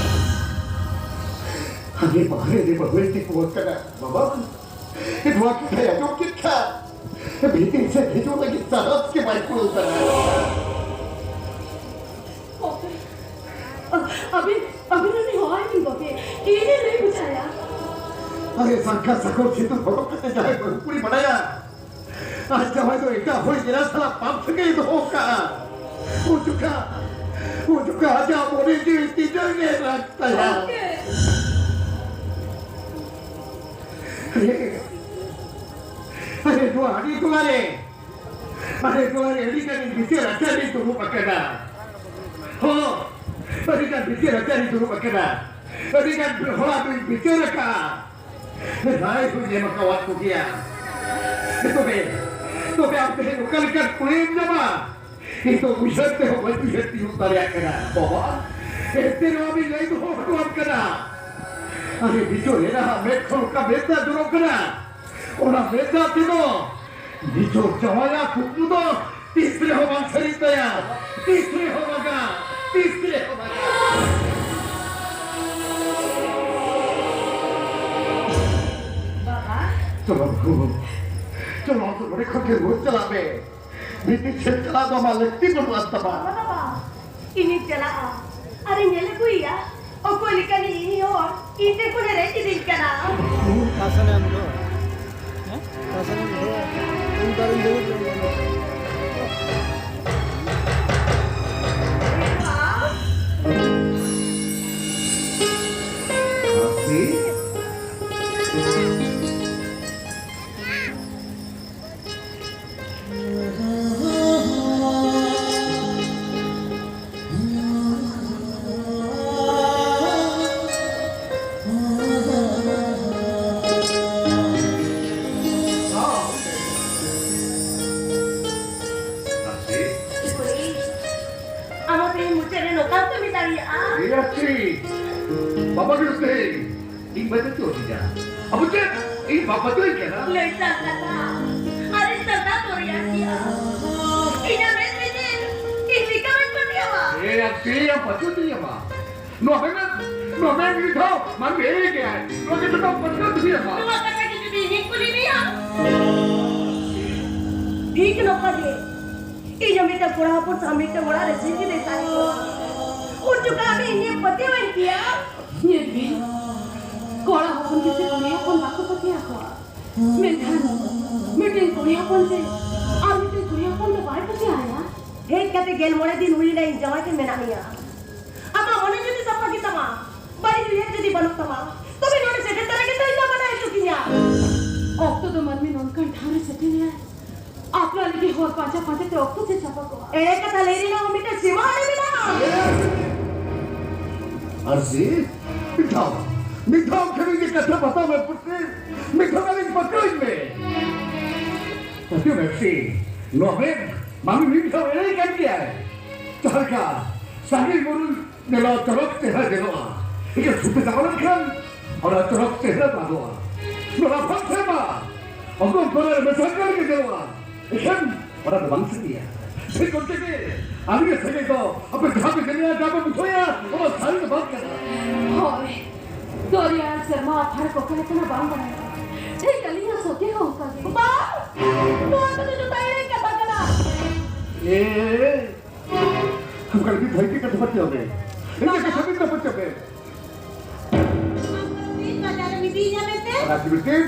ᱟᱨᱮ ᱵᱟᱦᱨᱮ ᱨᱮ ᱵᱟᱹᱵᱩᱭ ᱛᱤᱸᱜᱩ ᱟᱠᱟᱱᱟ᱾ ᱵᱟᱵᱟ, ᱱᱚᱣᱟ ᱠᱟᱛᱷᱟᱭ ᱟᱸᱡᱚᱢ ᱠᱮᱫ ᱠᱷᱟᱱ ᱵᱷᱤᱛᱤᱨ ᱥᱮᱫ ᱦᱤᱡᱩᱜ ᱞᱟᱹᱜᱤᱫ ᱥᱟᱦᱚᱥ ᱜᱮ ᱵᱟᱭ ᱠᱩᱲᱟᱹᱣ ᱛᱟᱭᱟ᱾ ᱜᱚᱢᱠᱮ, ᱟ-, ᱟᱹᱵᱤᱱ, ᱟᱹᱵᱤᱱ ᱩᱱᱤ ᱦᱚᱦᱚᱭ ᱵᱤᱱ ᱜᱚᱢᱠᱮ, ᱤᱧᱤᱧ ᱞᱟᱹᱭ ᱵᱩᱡᱷᱟᱹᱣᱟᱭᱟ᱾ ᱟᱨᱮ ᱥᱟᱝᱠᱷᱟ ᱥᱟᱠᱷᱚᱨ ᱥᱤᱸᱫᱩᱨ ᱦᱚᱨᱚᱜ ᱠᱟᱛᱮ ᱡᱟᱦᱟᱸᱭ ᱵᱟᱹᱦᱩ ᱠᱩᱲᱤ ᱢᱮᱱᱟᱭᱟ, ᱟᱡ ᱡᱟᱶᱟᱭ ᱫᱚ ᱮᱴᱟᱜ ᱦᱚᱲ ᱮᱨᱟ ᱥᱟᱞᱟᱜ ᱯᱟᱢ ᱥᱟᱹᱜᱟᱹᱭ ᱫᱚᱦᱚ ᱠᱟᱜᱼᱟ᱾ ᱩᱱ ᱡᱚᱠᱷᱟ, ᱩᱱ ᱡᱚᱠᱷᱟ ᱟᱡᱟᱜ ᱢᱚᱱᱮ ᱡᱤᱣᱤ ᱛᱤᱱᱟᱹᱜ ᱮ ᱨᱟᱜ ᱛᱟᱭᱟ᱾ ᱜᱚᱢᱠᱮ᱾ ᱟᱨᱮ, ᱟᱨᱮ, ᱱᱚᱣᱟ ᱟᱹᱰᱤ ᱴᱚᱞᱟ ᱨᱮ, ᱟᱨᱮ, ᱱᱚᱣᱟ ᱨᱮ ᱟᱹᱰᱤ ᱜᱟᱱ ᱵᱤᱪᱟᱹᱨ ᱟᱪᱟᱨᱤᱧ ᱫᱩᱲᱩᱵ ᱟᱠᱟᱱᱟ᱾ ᱦᱚᱸ, ᱟᱹᱰᱤ ᱜᱟᱱ ᱵᱤᱪᱟᱹᱨ ᱟᱪᱟᱨᱤᱧ ᱫᱩᱲᱩᱵ ᱟᱠᱟᱱᱟ᱾ ᱟᱹᱰᱤ ᱜᱟᱱ ᱦᱚᱲᱟᱜ ᱫᱩᱧ ᱵᱤᱪᱟᱹᱨ ᱟᱠᱟᱫᱼᱟ᱾ ᱨᱟᱭ ᱦᱚᱸᱧ ᱮᱢ ᱟᱠᱟᱣᱟᱫ ᱠᱚᱜᱮᱭᱟ᱾ ᱛᱚᱵᱮ, ᱛᱚᱵᱮ ᱟᱢ ᱛᱮᱦᱮᱧ ᱚᱠᱟ ᱞᱮᱠᱟᱱ ᱠᱩᱲᱤᱢ ᱧᱟᱢᱟ? ᱤᱧ ᱫᱚ ᱩᱭᱦᱟᱹᱨ ᱛᱮᱦᱚᱸ ᱵᱟᱹᱧ ᱩᱭᱦᱟᱹᱨ ᱛᱤᱭᱳᱜ ᱫᱟᱲᱮᱭᱟᱜ ᱠᱟᱱᱟ᱾ ᱵᱟᱵᱟ, ᱮᱱᱛᱮ ᱨᱮᱦᱚᱸ ᱟᱢᱤᱧ ᱞᱟᱹᱭ ᱫᱚᱦᱚ ᱦᱚᱴᱚᱣᱟᱢ ᱠᱟᱱᱟ᱾ ᱟᱨᱮ ᱵᱤᱪᱚᱞ ᱮᱨᱟ ᱦᱟᱜ ᱢᱮᱫ ᱠᱷᱚᱱ ᱚᱠᱟ ᱢᱮᱫ ᱫᱟᱜ ᱡᱚᱨᱚᱜ ᱠᱟᱱᱟ, ᱚᱱᱟ ᱢᱮᱫ ᱫᱟᱜ ᱛᱮᱫᱚ ᱵᱤᱪᱚᱞ ᱡᱟᱶᱟᱭᱟᱜ ᱠᱩᱠᱢᱩ ᱫᱚ ᱛᱤᱥ ᱨᱮᱦᱚᱸ ᱵᱟᱝ ᱥᱟᱹᱨᱤᱜ ᱛᱟᱭᱟ, ᱛᱤᱥ ᱨᱮᱦᱚᱸ ᱵᱟᱝᱟ᱾ ᱛᱤᱥ ᱜᱮ ᱮᱦᱚᱵ ᱟᱠᱟᱱ᱾ ᱵᱟᱵᱟ᱾ ᱪᱚᱞᱚ ᱵᱟᱹᱵᱩ, ᱪᱚᱞᱚ, ᱟᱢ ᱫᱚ ᱱᱚᱰᱮ ᱠᱷᱚᱱ ᱜᱮ ᱨᱩᱣᱟᱹᱲ ᱪᱟᱞᱟᱜ ᱢᱮ᱾ ᱢᱤᱫ ᱫᱤᱱ ᱪᱷᱟᱹᱲ ᱪᱟᱞᱟᱣ ᱫᱚ ᱟᱢᱟᱜ ᱞᱟᱹᱠᱛᱤ ᱵᱟᱹᱱᱩᱜ ᱟᱱ ᱛᱟᱢᱟ᱾ ᱵᱟᱵᱟ, ᱵᱟᱵᱟ, ᱤᱧᱤᱧ ᱪᱟᱞᱟᱜᱼᱟ ᱟᱨᱤᱧ ᱧᱮᱞ ᱟᱹᱜᱩᱭᱮᱭᱟ, ᱚᱠᱚᱭ ᱞᱮᱠᱟᱱᱤᱡ ᱤᱧ ᱦᱚᱲ ᱤᱧ ᱴᱷᱮᱱ ᱠᱷᱚᱱᱮ ᱨᱮᱡ ᱤᱫᱤᱧ ᱠᱟᱱᱟ᱾ ᱚᱠᱟ ᱥᱮᱱᱮᱢ ᱩᱰᱩᱠ? ᱦᱮᱸ? ᱚᱠᱟ ᱥᱮᱱᱮᱢ ᱩᱰᱩᱠ? ᱤᱧ ᱚᱠᱟᱨᱤᱧ ᱫᱩᱲᱩᱵ ᱞᱮᱱᱟ? ᱟᱢ ᱛᱮᱦᱮᱧ ᱢᱩᱪᱟᱹᱫ ᱨᱮ ᱱᱚᱝᱠᱟᱢ ᱠᱟᱹᱢᱤ ᱫᱟᱲᱮᱭᱟᱜᱼᱟ? ᱮ ᱟᱨᱪᱤ, ᱵᱟᱵᱟ ᱜᱮ ᱛᱮᱦᱮᱧ ᱤᱧ ᱵᱟᱹᱧ ᱟᱹᱪᱩᱨ ᱠᱮᱫᱟ᱾ ᱟᱵᱚ ᱪᱮᱫ? ᱤᱧ ᱵᱟᱵᱟ ᱫᱚᱭ ᱠᱟᱱᱟ᱾ ᱞᱟᱹᱭ ᱥᱟᱨ ᱠᱟᱛᱷᱟ᱾ ᱟᱨ ᱤᱧ ᱥᱟᱨ ᱠᱟᱛᱷᱟ ᱫᱚ ᱨᱮᱭᱟᱲ ᱜᱮᱭᱟ᱾ ᱤᱧᱟᱜ ᱢᱮᱫ ᱨᱮ ᱧᱮᱞ, ᱤᱧ ᱪᱤᱠᱟᱹ ᱵᱟᱹᱧ ᱯᱟᱹᱛᱭᱟᱹᱣᱟ? ᱮ ᱟᱨᱪᱤ, ᱟᱢ ᱯᱟᱹᱛᱭᱟᱹᱣ ᱛᱤᱧ ᱮᱢᱟ᱾ ᱱᱚᱣᱟ ᱢᱮᱱ, ᱱᱚᱣᱟ ᱢᱮᱱ ᱢᱤᱫ ᱫᱷᱟᱣ ᱢᱟᱱᱢᱤ ᱮᱲᱮ ᱜᱮᱭᱟᱭ᱾ ᱱᱚᱣᱟ ᱜᱮ ᱡᱚᱛᱚ ᱯᱟᱹᱛᱭᱟᱹᱣ ᱛᱤᱧ ᱮᱢᱟ᱾ ᱱᱚᱣᱟ ᱠᱟᱛᱷᱟ ᱜᱮ ᱡᱩᱫᱤ ᱤᱧᱤᱧ ᱠᱩᱞᱤ ᱢᱮᱭᱟ᱾ ᱴᱷᱤᱠ ᱱᱚᱝᱠᱟ ᱜᱮ᱾ ᱤᱧ ᱦᱚᱸ ᱢᱤᱫᱴᱟᱝ ᱠᱚᱲᱟ ᱦᱚᱯᱚᱱ ᱥᱟᱶ ᱢᱤᱫᱴᱟᱝ ᱚᱲᱟᱜ ᱨᱮ ᱡᱤᱣᱤ ᱞᱮ ᱛᱟᱦᱮᱸ ᱠᱚᱜᱼᱟ᱾ ᱩᱱ ᱡᱚᱠᱷᱟ ᱟᱢ ᱤᱧᱮᱢ ᱯᱟᱹᱛᱭᱟᱹᱣᱮᱱ ᱜᱮᱭᱟ᱾ ᱧᱮᱞ ᱵᱤᱱ, ᱠᱚᱲᱟ ᱦᱚᱯᱚᱱ ᱜᱮᱥᱮ ᱠᱩᱲᱤ ᱦᱚᱯᱚᱱ ᱵᱟᱠᱚ ᱯᱟᱹᱛᱭᱟᱹᱣ ᱟᱠᱚᱣᱟ᱾ ᱢᱮᱱᱠᱷᱟᱱ ᱢᱤᱫᱴᱮᱱ ᱠᱩᱲᱤ ᱦᱚᱯᱚᱱ ᱥᱮ ᱟᱨ ᱢᱤᱫᱴᱮᱱ ᱠᱩᱲᱤ ᱦᱚᱯᱚᱱ ᱫᱚ ᱵᱟᱭ ᱯᱟᱹᱛᱭᱟᱹᱣ ᱟᱭᱟ᱾ ᱦᱮᱡ ᱠᱟᱛᱮ ᱜᱮᱞ ᱢᱚᱬᱮ ᱫᱤᱱ ᱦᱩᱭᱱᱟ ᱤᱧ ᱡᱟᱶᱟᱭ ᱴᱷᱮᱱ ᱢᱮᱱᱟᱜ ᱢᱮᱭᱟ᱾ ᱟᱢᱟᱜ ᱢᱚᱱᱮ ᱡᱩᱫᱤ ᱥᱟᱯᱷᱟ ᱜᱮ ᱛᱟᱢᱟ, ᱵᱟᱹᱲᱤᱡ ᱩᱭᱦᱟᱹᱨ ᱡᱩᱫᱤ ᱵᱟᱹᱱᱩᱜ ᱛᱟᱢᱟ, ᱛᱚᱵᱮ ᱱᱚᱰᱮ ᱥᱮᱴᱮᱨ ᱛᱟᱨᱟ ᱜᱮᱛᱚ ᱤᱧ ᱫᱚ ᱵᱟᱰᱟᱭ ᱦᱚᱪᱚ ᱠᱤᱧᱟ᱾ ᱚᱠᱛᱚ ᱫᱚ ᱢᱟᱹᱱᱢᱤ ᱱᱚᱝᱠᱟᱱ ᱴᱷᱟᱶ ᱨᱮ ᱥᱮᱴᱮᱨᱮᱭᱟ, ᱟᱯᱱᱟᱨ ᱞᱟᱹᱜᱤᱫ ᱦᱚᱨ ᱯᱟᱸᱡᱟ ᱯᱟᱸᱡᱟ ᱛᱮ ᱚᱠᱛᱚ ᱪᱮᱫ ᱪᱟᱵᱟ ᱠᱚᱜᱼᱟ? ᱮᱲᱮ ᱠᱟᱛᱷᱟ ᱞᱟᱹᱭ ᱨᱮᱱᱟᱜ ᱦᱚᱸ ᱢᱤᱫᱴᱟᱝ ᱥᱤᱢᱟᱹ ᱟᱲᱮ ᱢᱮᱱᱟᱜᱼᱟ᱾ ᱟᱨ ᱪᱮᱫ? ᱢᱤᱫ ᱫᱷᱟᱣ, ᱢᱤᱫ ᱫᱷᱟᱣ ᱠᱷᱟᱹᱞᱤ ᱜᱮ ᱠᱟᱛᱷᱟ ᱵᱟᱛᱟᱣ ᱢᱮ ᱯᱩᱛᱤ, ᱢᱤᱫ ᱫᱷᱟᱣ ᱜᱟᱱ ᱤᱧ ᱯᱟᱹᱛᱭᱟᱹᱣ ᱤᱧ ᱢᱮ᱾ ᱯᱟᱹᱛᱭᱟᱹᱣ ᱢᱮ ᱯᱩᱛᱤ, ᱱᱚᱣᱟ ᱢᱮᱫ ᱢᱟᱹᱱᱢᱤ ᱢᱤᱫ ᱫᱷᱟᱣ ᱮᱲᱮ ᱠᱟᱱ ᱜᱮᱭᱟᱭ᱾ ᱡᱟᱦᱟᱸ ᱞᱮᱠᱟ ᱥᱟᱺᱜᱤᱧ ᱵᱩᱨᱩ ᱧᱮᱞᱚᱜ ᱪᱚᱨᱚᱠ ᱪᱮᱦᱨᱟ ᱧᱮᱞᱚᱜᱼᱟ, ᱤᱱᱠᱟᱹ ᱥᱩᱨ ᱛᱮ ᱪᱟᱞᱟᱣ ᱞᱮᱱᱠᱷᱟᱱ ᱚᱱᱟ ᱪᱚᱨᱚᱠ ᱪᱮᱦᱨᱟ ᱫᱚ ᱟᱫᱚᱜᱼᱟ᱾ ᱱᱚᱣᱟ ᱯᱷᱟᱸᱠ ᱥᱮᱨᱢᱟ ᱚᱜᱚᱢ ᱠᱚᱨᱮ ᱢᱮᱥᱟ ᱠᱟᱛᱮ ᱜᱮ ᱧᱮᱞᱚᱜᱼᱟ, ᱮᱱᱠᱷᱟᱱ ᱚᱱᱟ ᱫᱚ ᱵᱟᱝ ᱥᱟᱹᱨᱤᱭᱟ᱾ ᱥᱮ ᱜᱚᱢᱠᱮ ᱜᱮ, ᱟᱹᱞᱤᱧᱟᱜ ᱥᱟᱹᱜᱟᱹᱭ ᱫᱚ ᱟᱯᱮ ᱡᱟᱦᱟᱸ ᱯᱮ ᱧᱮᱞᱮᱜᱼᱟ, ᱡᱟᱦᱟᱸ ᱯᱮ ᱵᱩᱡᱷᱟᱹᱣᱮᱜᱼᱟ, ᱚᱱᱟ ᱥᱟᱹᱨᱤ ᱫᱚ ᱵᱟᱝ ᱠᱟᱱᱟ᱾ ᱦᱳᱭ, ᱫᱚᱨᱭᱟ ᱟᱨ ᱥᱮᱨᱢᱟ ᱟᱯᱷᱟᱨ ᱠᱚ ᱚᱠᱟ ᱞᱮᱠᱟᱱᱟ ᱵᱟᱝ ᱵᱟᱲᱟᱭᱚᱜᱼᱟ᱾ ᱴᱷᱤᱠ ᱟᱹᱞᱤᱧᱟᱜ ᱥᱚᱛᱮ ᱦᱚᱸ ᱚᱱᱠᱟ ᱜᱮ᱾ ᱵᱟᱝ! ᱱᱚᱣᱟ ᱠᱚᱫᱚ ᱡᱚᱛᱚ ᱮᱲᱮ ᱠᱟᱛᱷᱟ ᱠᱟᱱᱟ᱾ ᱮ, ᱚᱱᱠᱟ ᱞᱟᱹᱜᱤᱫ ᱵᱷᱟᱹᱜᱤ ᱠᱟᱛᱷᱟ ᱵᱟᱪᱚ ᱢᱮ᱾ ᱤᱧᱟᱹᱜ ᱠᱟᱛᱷᱟ ᱵᱤᱱ ᱵᱟᱪᱚ ᱢᱮ᱾ ᱟᱢ ᱫᱚ ᱛᱤᱥ ᱵᱟᱡᱟᱨ ᱨᱮᱢ ᱤᱫᱤᱭᱤᱧᱟ ᱢᱮᱱᱛᱮ? ᱟᱨ ᱢᱤᱫᱴᱮᱱ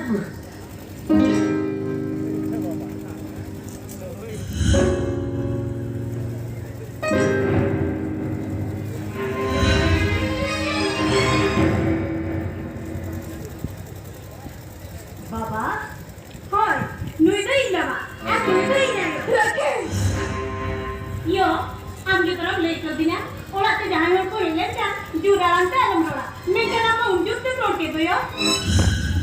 ᱵᱟᱵᱟ, ᱦᱳᱭ, ᱱᱩᱭ ᱫᱚ ᱤᱧ ᱵᱟᱵᱟ, ᱟᱨ ᱱᱩᱭ ᱫᱚ ᱤᱧ ᱟᱭᱳ᱾ ᱨᱟᱠᱮᱵ! ᱭᱳ, ᱟᱢ ᱜᱮ ᱛᱚᱨᱟᱢ ᱞᱟᱹᱭ ᱠᱟᱹᱫᱤᱧᱟ, ᱚᱲᱟᱜ ᱛᱮ ᱡᱟᱦᱟᱸᱭ ᱦᱚᱲ ᱠᱚ ᱦᱮᱡ ᱞᱮᱱᱠᱷᱟᱱ ᱡᱳᱨ ᱟᱲᱟᱝ ᱛᱮ ᱟᱞᱚᱢ ᱨᱚᱲᱟ᱾ ᱢᱮᱱᱠᱷᱟᱱ ᱟᱢ ᱢᱟ ᱩᱱ ᱡᱩᱜᱽ ᱛᱮᱢ ᱨᱚᱲ ᱠᱮᱫ ᱫᱚ ᱭᱳ᱾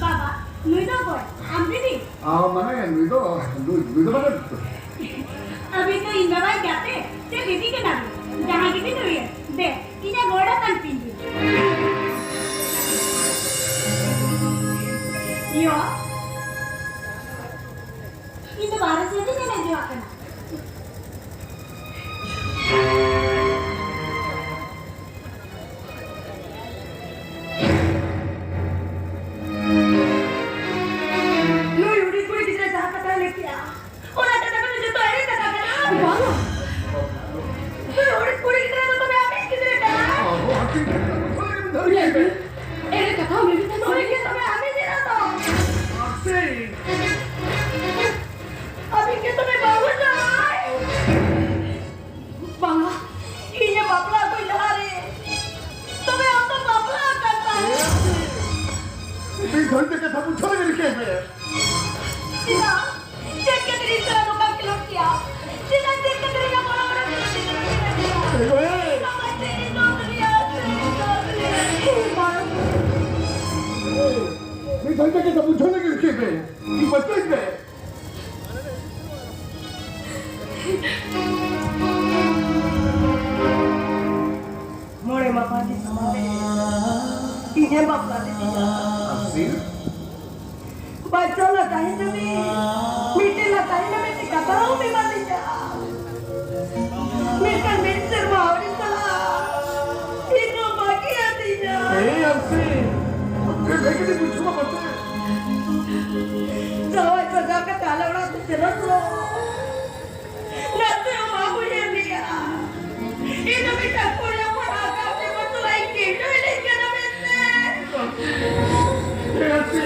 ᱵᱟᱵᱟ, ᱱᱩᱭ ᱫᱚ ᱚᱠᱚᱭ? ᱟᱢ ᱫᱤᱫᱤ? ᱟ, ᱢᱟᱱᱮ, ᱱᱩᱭ ᱫᱚ, ᱱᱩᱭ, ᱱᱩᱭ ᱫᱚ ᱢᱟᱱᱮ ᱟᱹᱵᱤᱱ ᱫᱚ ᱤᱧ ᱵᱟᱵᱟᱭ ᱜᱟᱛᱮ ᱥᱮ ᱫᱤᱫᱤ ᱠᱟᱱᱟ ᱵᱤᱱ? ᱡᱟᱦᱟᱸ ᱜᱮᱵᱤᱱ ᱦᱩᱭᱮᱱ, ᱫᱮ, ᱤᱧᱟᱹᱜ ᱜᱚᱲ ᱦᱟᱛᱟᱲ ᱛᱤᱧ ᱵᱤᱱ᱾ ᱭᱳ, ᱤᱧ ᱫᱚ ᱵᱟᱦᱨᱮ ᱥᱮᱫ ᱨᱤᱧ ᱮᱱᱮᱡ ᱡᱚᱝᱟᱜ ᱠᱟᱱᱟ᱾ ᱱᱩᱭ ᱦᱩᱰᱤᱧ ᱠᱩᱲᱤ ᱜᱤᱫᱽᱨᱟᱹ ᱡᱟᱦᱟᱸ ᱠᱟᱛᱷᱟᱭ ᱞᱟᱹᱭ ᱠᱮᱜᱼᱟ, ᱚᱱᱟ ᱠᱟᱛᱷᱟ ᱠᱚᱫᱚ ᱡᱚᱛᱚ ᱮᱲᱮ ᱠᱟᱛᱷᱟ ᱠᱟᱱᱟ᱾ ᱵᱟᱝᱟ᱾ ᱱᱩᱭ ᱦᱩᱰᱤᱧ ᱠᱩᱲᱤ ᱜᱤᱫᱽᱨᱟᱹ ᱫᱚ ᱛᱚᱵᱮ ᱟᱢᱤᱡ ᱜᱤᱫᱽᱨᱟᱹ ᱠᱟᱱᱟᱭ᱾ ᱧᱮᱞ ᱵᱤᱱ, ᱮᱲᱮ ᱠᱟᱛᱷᱟ ᱦᱚᱸ ᱞᱟᱹᱭ ᱵᱤᱱ᱾ ᱱᱩᱭ ᱜᱮ ᱛᱚᱵᱮ ᱟᱢᱤᱡ ᱮᱨᱟ ᱫᱚ᱾ ᱟᱹᱵᱤᱱ ᱜᱮ ᱛᱚᱵᱮ ᱵᱟᱹᱦᱩ ᱡᱟᱶᱟᱭ᱾ ᱵᱟᱝᱟ, ᱤᱧᱮ ᱵᱟᱯᱞᱟ ᱟᱹᱜᱩᱭ ᱞᱟᱦᱟᱨᱮ ᱛᱚᱵᱮ ᱟᱢ ᱫᱚᱢ ᱵᱟᱯᱞᱟ ᱟᱠᱟᱱ ᱛᱟᱦᱮᱸ᱾ ᱤᱧ ᱫᱷᱟᱹᱨᱤᱡ ᱛᱮ ᱠᱟᱛᱷᱟ ᱵᱩᱡᱷᱟᱹᱣ ᱞᱟᱹᱜᱤᱫ ᱨᱤᱠᱟᱹᱭ ᱢᱮ᱾ ᱪᱮᱫᱟᱜ? ᱪᱮᱫ ᱠᱷᱟᱹᱛᱤᱨ ᱤᱧ ᱥᱟᱞᱟᱜ ᱱᱚᱝᱠᱟᱢ ᱠᱷᱮᱞᱳᱰ ᱠᱮᱜᱼᱟ? ᱪᱮᱫᱟᱜ, ᱪᱮᱫ ᱠᱷᱟᱹᱛᱤᱨ ᱤᱧᱟᱹᱜ ᱵᱚᱲᱚ ᱵᱚᱲᱚ ᱠᱷᱮᱞᱳᱰ ᱤᱧ ᱠᱷᱮᱞᱳᱰ ᱠᱮᱜᱼᱟ? ᱮ ᱜᱳ, ᱮ᱾ ᱵᱟᱵᱟ, ᱪᱮᱫ ᱤᱧ ᱫᱚᱥ ᱞᱮᱜᱼᱟ? ᱪᱮᱫ ᱤᱧ ᱫᱚᱥ ᱞᱮᱜᱼᱟ? ᱤᱧ ᱫᱚᱥ ᱞᱮᱜᱼᱟ᱾ ᱢᱤᱫ ᱫᱷᱟᱹᱨᱤᱡ ᱛᱮ ᱠᱟᱛᱷᱟ ᱵᱩᱡᱷᱟᱹᱣ ᱞᱟᱹᱜᱤᱫ ᱨᱤᱠᱟᱹᱭ ᱢᱮ᱾ ᱤᱧ ᱵᱟᱹᱧ ᱢᱚᱬᱮ ᱢᱟᱯᱟᱡᱤ ᱥᱟᱢᱟᱝ ᱨᱮ ᱤᱧᱮᱢ ᱵᱟᱯᱞᱟ ᱞᱤᱫᱤᱧᱟ᱾ ᱟᱨᱥᱤ? ᱵᱟᱧᱪᱟᱣ ᱞᱟᱜᱟᱭᱤᱧ ᱢᱮ᱾ ᱢᱤᱫᱴᱮᱱ ᱞᱟᱜᱟᱭᱤᱧ ᱢᱮ, ᱢᱤᱫᱴᱮᱱ ᱠᱟᱛᱷᱟ ᱦᱚᱸ ᱵᱟᱢ ᱮᱢᱟᱫᱤᱧᱟ᱾ ᱢᱮᱱᱠᱷᱟᱱ ᱢᱤᱫ ᱥᱮᱨᱢᱟ ᱟᱹᱣᱨᱤ ᱪᱟᱞᱟᱜᱼᱟ, ᱤᱧ ᱦᱚᱸ ᱵᱟᱹᱜᱤ ᱟᱹᱫᱤᱧᱟ᱾ ᱮᱭ ᱟᱨᱥᱤ, ᱮ ᱵᱷᱟᱹᱜᱤ ᱴᱷᱤᱠ ᱵᱩᱡᱷᱟᱹᱣ ᱢᱮᱥᱮ᱾ ᱡᱟᱶᱟᱭ ᱥᱟᱡᱟᱣ ᱠᱟᱛᱮ ᱟᱞᱮ ᱚᱲᱟᱜ ᱛᱮ ᱥᱮᱱᱚᱜ ᱫᱚ ᱱᱟᱥᱮ ᱦᱚᱸ ᱵᱟᱢ ᱩᱭᱦᱟᱹᱨ ᱞᱮᱜᱼᱟ᱾ ᱤᱧ ᱫᱚ ᱢᱤᱫᱴᱟᱝ ᱠᱩᱲᱤ ᱦᱚᱯᱚᱱ ᱟᱜᱟᱢ ᱨᱮ ᱵᱟᱹᱪᱩᱜ ᱤᱧ ᱠᱤᱱᱰᱟᱹᱭ ᱞᱮᱫ ᱠᱟᱱᱟ ᱢᱮᱱᱛᱮ᱾ ᱮ ᱟᱨᱥᱤ,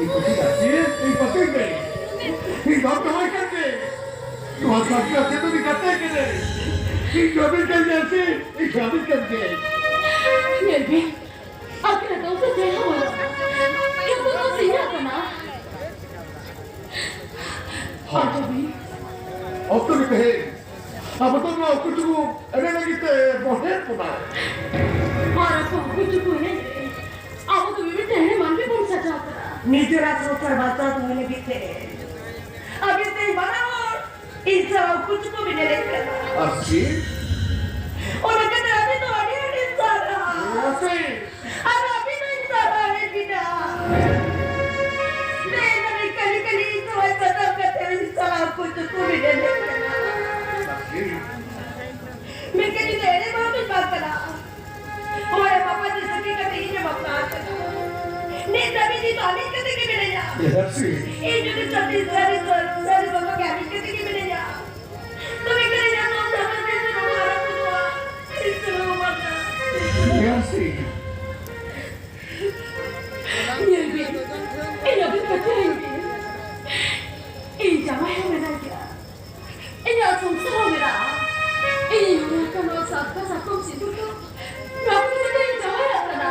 ᱤᱧ ᱠᱩᱥᱤ ᱠᱟᱱ ᱜᱮ, ᱤᱧ ᱯᱟᱥᱮ ᱜᱮ᱾ ᱤᱧ ᱵᱟᱢ ᱡᱟᱶᱟᱭ ᱠᱟᱱ ᱜᱮ᱾ ᱱᱚᱣᱟ ᱥᱟᱹᱨᱤ ᱠᱟᱛᱷᱟ ᱫᱚ ᱤᱧ ᱜᱟᱛᱮ ᱠᱟᱱᱟᱭ᱾ ᱤᱧ ᱠᱟᱹᱢᱤ ᱠᱟᱱ ᱜᱮᱭᱟ ᱥᱮ? ᱤᱧ ᱠᱟᱹᱢᱤ ᱠᱟᱱ ᱜᱮᱭᱟᱹᱧ᱾ ᱧᱮᱞ ᱵᱤᱱ, ᱟᱹᱠᱤᱱᱟᱜ ᱫᱚ ᱩᱥᱟᱹᱨᱟ ᱪᱮᱫ ᱦᱚᱸ ᱵᱟᱹᱱᱩᱜᱼᱟ᱾ ᱡᱚᱛᱚ ᱫᱚ ᱥᱤᱧᱚᱜ ᱠᱟᱱᱟ᱾ ᱦᱳᱭ᱾ ᱟᱫᱚ ᱵᱤᱱ? ᱚᱠᱛᱚ ᱜᱮ ᱛᱮᱦᱮᱧ᱾ ᱟᱵᱚ ᱫᱚ ᱱᱚᱣᱟ ᱩᱠᱩ ᱪᱩᱠᱩ ᱮᱱᱮᱡ ᱞᱟᱹᱜᱤᱫ ᱛᱮ ᱵᱚᱱ ᱦᱮᱡ ᱠᱟᱱᱟ᱾ ᱟᱨ ᱟᱠᱚ ᱩᱠᱩ ᱪᱩᱠᱩ ᱮᱱᱮᱡ ᱨᱮ ᱟᱵᱚ ᱫᱚ ᱢᱤᱢᱤᱫ ᱦᱮᱲᱮ ᱢᱟᱹᱱᱢᱤ ᱵᱚᱱ ᱥᱟᱡᱟᱣ ᱠᱟᱱᱟ᱾ ᱱᱤᱡᱮᱨᱟᱜ ᱥᱚᱝᱥᱟᱨ ᱵᱟᱧᱪᱟᱣ ᱫᱚᱦᱚᱭ ᱞᱟᱹᱜᱤᱫ ᱛᱮ ᱟᱹᱵᱤᱱ ᱛᱮ ᱵᱟᱱᱟ ᱦᱚᱲ ᱤᱧ ᱥᱟᱶ ᱩᱠᱩ ᱪᱩᱠᱩ ᱵᱤᱱ ᱮᱱᱮᱡ ᱠᱟᱱᱟ᱾ ᱟᱨ ᱪᱮᱫ? ᱚᱱᱟ ᱠᱷᱟᱹᱛᱤᱨ ᱟᱹᱵᱤᱱ ᱫᱚ ᱟᱹᱰᱤ ᱟᱹᱰᱤ ᱥᱟᱨᱦᱟᱣ᱾ ᱟᱨ ᱪᱮᱫ? ᱟᱨ ᱟᱹᱵᱤᱱ ᱫᱚ ᱤᱧ ᱥᱟᱨᱦᱟᱣ ᱞᱟᱹᱜᱤᱫ ᱫᱚ᱾ ᱛᱮᱦᱮᱧ ᱫᱚ ᱠᱟᱹᱞᱤ ᱠᱟᱹᱞᱤ ᱤᱧ ᱥᱟᱶ ᱥᱟᱡᱟᱣ ᱠᱟᱛᱮ ᱤᱧ ᱥᱟᱶ ᱩᱠᱩ ᱪᱩᱠᱩ ᱵᱤᱱ ᱮᱱᱮᱡ ᱠᱟᱱᱟ᱾ ᱟᱨ ᱪᱮᱫ? ᱢᱮᱱᱠᱷᱟᱱ ᱤᱧ ᱫᱚ ᱮᱱᱮᱡ ᱵᱟᱝ ᱫᱩᱧ ᱵᱟᱝ ᱠᱟᱱᱟ᱾ ᱦᱳᱭ, ᱵᱟᱵᱟ ᱫᱤᱥᱟᱹ ᱠᱮᱫ ᱠᱟᱛᱮ ᱤᱧ ᱮ ᱵᱟᱯᱞᱟ ᱟᱠᱟᱱᱟ᱾ ᱱᱤᱛ ᱫᱷᱟᱹᱵᱤᱡ ᱱᱤᱛ ᱟᱹᱢᱤᱱ ᱠᱟᱛᱮ ᱜᱮ ᱢᱤᱱᱟᱹᱧᱟ᱾ ᱦᱮᱸ, ᱥᱟᱹᱨᱤ᱾ ᱤᱧ ᱡᱩᱫᱤ ᱥᱟᱹᱨᱤ, ᱥᱟᱹᱨᱤ, ᱥᱟᱹᱨᱤ, ᱥᱟᱹᱨᱤ ᱵᱟᱵᱟ ᱜᱮ ᱟᱹᱢᱤᱱ ᱠᱟᱛᱮ ᱜᱮ ᱢᱤᱱᱟᱹᱧᱟ᱾ ᱛᱚᱵᱮ ᱠᱷᱟᱱ ᱤᱧᱟᱹᱜ ᱥᱚᱝᱥᱟᱨ ᱫᱚ ᱛᱤᱥ ᱨᱮᱦᱚᱸ ᱵᱟᱝ ᱟᱨᱟᱢᱵᱷᱚᱜᱼᱟ᱾ ᱛᱤᱥ ᱨᱮᱦᱚᱸ ᱵᱟᱝᱟ᱾ ᱦᱮᱸ, ᱥᱟᱹᱨᱤ᱾ ᱧᱮᱞ ᱵᱤᱱ, ᱤᱧ ᱟᱹᱵᱤᱱ ᱯᱟᱹᱛᱭᱟᱹᱣ ᱵᱤᱱ᱾ ᱤᱧ ᱡᱟᱶᱟᱭ ᱦᱚᱸ ᱢᱮᱱᱟᱭ ᱜᱮᱭᱟ᱾ ᱤᱧᱟᱹᱜ ᱥᱚᱝᱥᱟᱨ ᱦᱚᱸ ᱢᱮᱱᱟᱜᱼᱟ᱾ ᱤᱧ ᱧᱩ ᱟᱠᱟᱱ ᱱᱚᱣᱟ ᱥᱟᱨᱯᱟ ᱥᱟᱠᱚᱢ ᱥᱤᱸᱫᱩᱨ ᱫᱚ ᱱᱚᱣᱟ ᱠᱷᱟᱹᱛᱤᱨ ᱛᱮ ᱤᱧ ᱡᱟᱶᱟᱭᱚᱜ ᱠᱟᱱᱟ᱾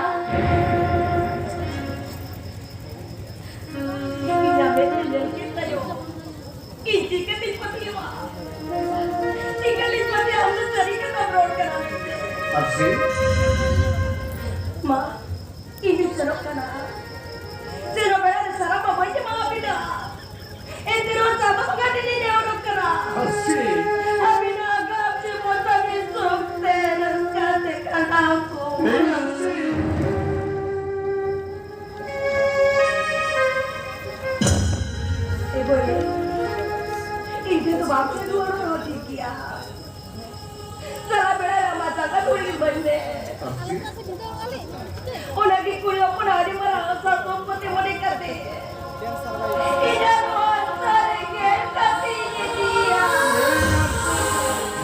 ᱤᱧᱟᱹᱜ ᱢᱮᱫ ᱛᱮ ᱧᱮᱞ ᱠᱮᱫ ᱛᱟᱭᱚᱢ ᱤᱧ ᱪᱤᱠᱟᱹᱛᱤᱧ ᱯᱟᱹᱛᱭᱟᱹᱣᱟ? ᱪᱤᱠᱟᱹᱛᱤᱧ ᱯᱟᱹᱛᱭᱟᱹᱣᱟ ᱟᱢ ᱫᱚ ᱥᱟᱹᱨᱤ ᱠᱟᱛᱷᱟᱢ ᱨᱚᱲ ᱠᱟᱱᱟ ᱢᱮᱱᱛᱮ? ᱟᱨ ᱪᱮᱫ? ᱢᱟ, ᱤᱧᱤᱧ ᱥᱮᱱᱚᱜ ᱠᱟᱱᱟ᱾ ᱥᱮᱱᱚᱜ ᱵᱮᱲᱟ ᱨᱮ ᱥᱟᱨᱟᱯᱟ ᱵᱟᱹᱧ ᱮᱢᱟᱣᱟᱵᱤᱱᱟ᱾ ᱮᱱᱛᱮ ᱨᱮᱦᱚᱸ ᱪᱟᱸᱫᱚ ᱵᱚᱸᱜᱟ ᱴᱷᱮᱱ ᱤᱧ ᱱᱮᱦᱚᱨᱚᱜ ᱠᱟᱱᱟ᱾ ᱟᱨᱥᱤ᱾ ᱟᱹᱵᱤᱱᱟᱜ ᱟᱜᱟᱢ ᱡᱤᱵᱚᱱ ᱛᱟᱹᱵᱤᱱ ᱥᱩᱠ ᱛᱮ ᱨᱟᱹᱥᱠᱟᱹ ᱛᱮ ᱠᱷᱟᱸᱰᱟᱣ ᱠᱚᱜ ᱢᱟ᱾ ᱦᱮᱸ, ᱟᱨᱥᱤ᱾ ᱮ ᱵᱟᱹᱭ, ᱤᱧ ᱴᱷᱮᱱ ᱫᱚ ᱵᱟᱢ ᱥᱮᱱ ᱨᱩᱣᱟᱹᱲᱚᱜ ᱨᱮᱦᱚᱸ ᱴᱷᱤᱠ ᱜᱮᱭᱟ᱾ ᱚᱱᱟᱜᱮ ᱠᱩᱲᱤ ᱦᱚᱯᱚᱱᱟᱜ ᱟᱹᱰᱤ ᱢᱟᱨᱟᱝ ᱟᱥᱟ ᱥᱚᱢᱯᱚᱛᱤ ᱢᱚᱱᱮ ᱠᱟᱛᱮ ᱤᱧᱟᱹᱜ ᱱᱚᱣᱟ ᱥᱟᱹᱨᱤ ᱜᱮ ᱠᱟᱹᱴᱤᱡ ᱤᱧ ᱤᱫᱤᱭᱟ᱾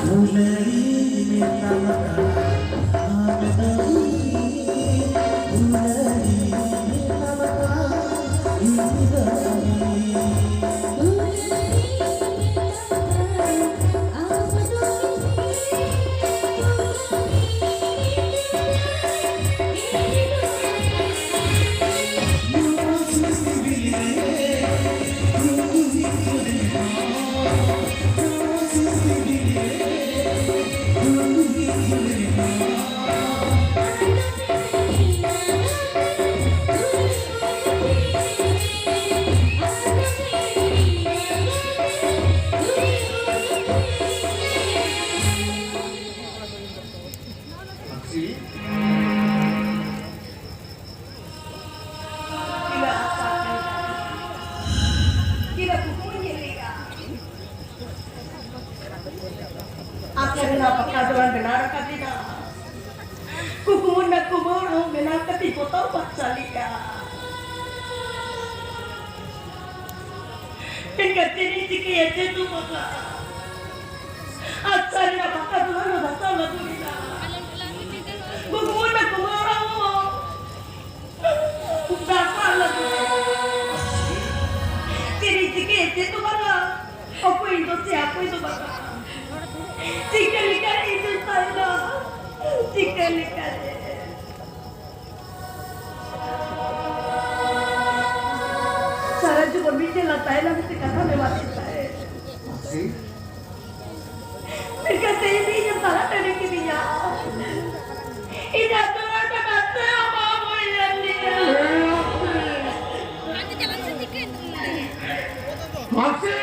ᱫᱩᱞᱟᱹᱲᱤ ᱢᱮᱛᱟᱢ ᱠᱟᱱᱟ, ᱟᱢ ᱫᱚ ᱤᱧ ᱫᱩᱞᱟᱹᱲᱤ ᱢᱮᱛᱟᱢ ᱠᱟᱱᱟ, ᱤᱧ ᱫᱚ ᱤᱧ᱾ ᱛᱤᱱᱟᱹᱜ ᱟᱥᱟ ᱛᱟᱦᱮᱸ ᱠᱟᱱᱟ, ᱛᱤᱱᱟᱹᱜ ᱠᱩᱠᱢᱩᱧ ᱧᱮᱞ ᱞᱮᱫᱟ᱾ ᱟᱥᱟ ᱨᱮᱱᱟᱜ ᱯᱟᱠᱟ ᱫᱚ ᱵᱟᱝ ᱵᱮᱱᱟᱣ ᱨᱟᱠᱟᱵ ᱞᱮᱫᱟ᱾ ᱠᱩᱠᱢᱩ ᱨᱮᱱᱟᱜ ᱠᱩᱢᱟᱹᱝ ᱦᱚᱸ ᱵᱮᱱᱟᱣ ᱠᱟᱛᱮ ᱵᱚᱛᱚᱨ ᱵᱟᱧᱪᱟᱣ ᱞᱮᱫᱟ᱾ ᱢᱮᱱᱠᱷᱟᱱ ᱪᱮᱫ ᱤᱧ ᱪᱤᱠᱟᱹᱭᱟ, ᱪᱮᱫ ᱦᱚᱸ ᱵᱟᱝᱟ᱾ ᱟᱥᱟ ᱨᱮᱱᱟᱜ ᱯᱟᱠᱟ ᱫᱚ ᱵᱟᱝ ᱫᱷᱟᱥᱟᱣ ᱞᱟᱹᱜᱤᱫ ᱮᱱᱟ᱾ ᱠᱩᱠᱢᱩ ᱨᱮᱱᱟᱜ ᱠᱩᱢᱟᱹᱝ ᱦᱚᱸ ᱫᱟᱥᱟ ᱞᱟᱹᱜᱤᱫ᱾ ᱪᱮᱫ ᱤᱧ ᱪᱤᱠᱟᱹᱭᱟ, ᱪᱮᱫ ᱫᱚ ᱵᱟᱝᱟ᱾ ᱚᱠᱚᱭ ᱫᱚ ᱥᱮ ᱚᱠᱚᱭ ᱫᱚ ᱵᱟᱝᱟ᱾ ᱪᱤᱠᱟᱹ ᱞᱮᱠᱟᱨᱮ ᱤᱧ ᱫᱚᱧ ᱛᱟᱦᱮᱱᱟ? ᱪᱤᱠᱟᱹ ᱞᱮᱠᱟᱨᱮ? ᱥᱟᱨᱟ ᱡᱤᱵᱚᱱ ᱢᱤᱫᱴᱮᱱ ᱞᱟ ᱛᱟᱦᱮᱱᱟ ᱢᱮᱱᱛᱮ ᱠᱟᱛᱷᱟ ᱢᱮ ᱢᱟᱨᱮ ᱛᱟᱦᱮᱸ᱾ ᱢᱟᱹᱡᱷᱤ᱾ ᱢᱮᱱᱠᱷᱟᱱ ᱛᱮᱦᱮᱧ ᱤᱧᱮᱢ ᱛᱟᱞᱟ ᱴᱟᱺᱰᱤ ᱠᱤᱫᱤᱧᱟ᱾ ᱤᱧᱟᱜ ᱛᱚᱞᱟ ᱴᱟᱺᱰᱟ ᱛᱮ ᱟᱢᱟᱜ ᱵᱟᱹᱧ ᱧᱮᱞ ᱞᱮᱭᱟ᱾ ᱢᱟᱹᱡᱷᱤ᱾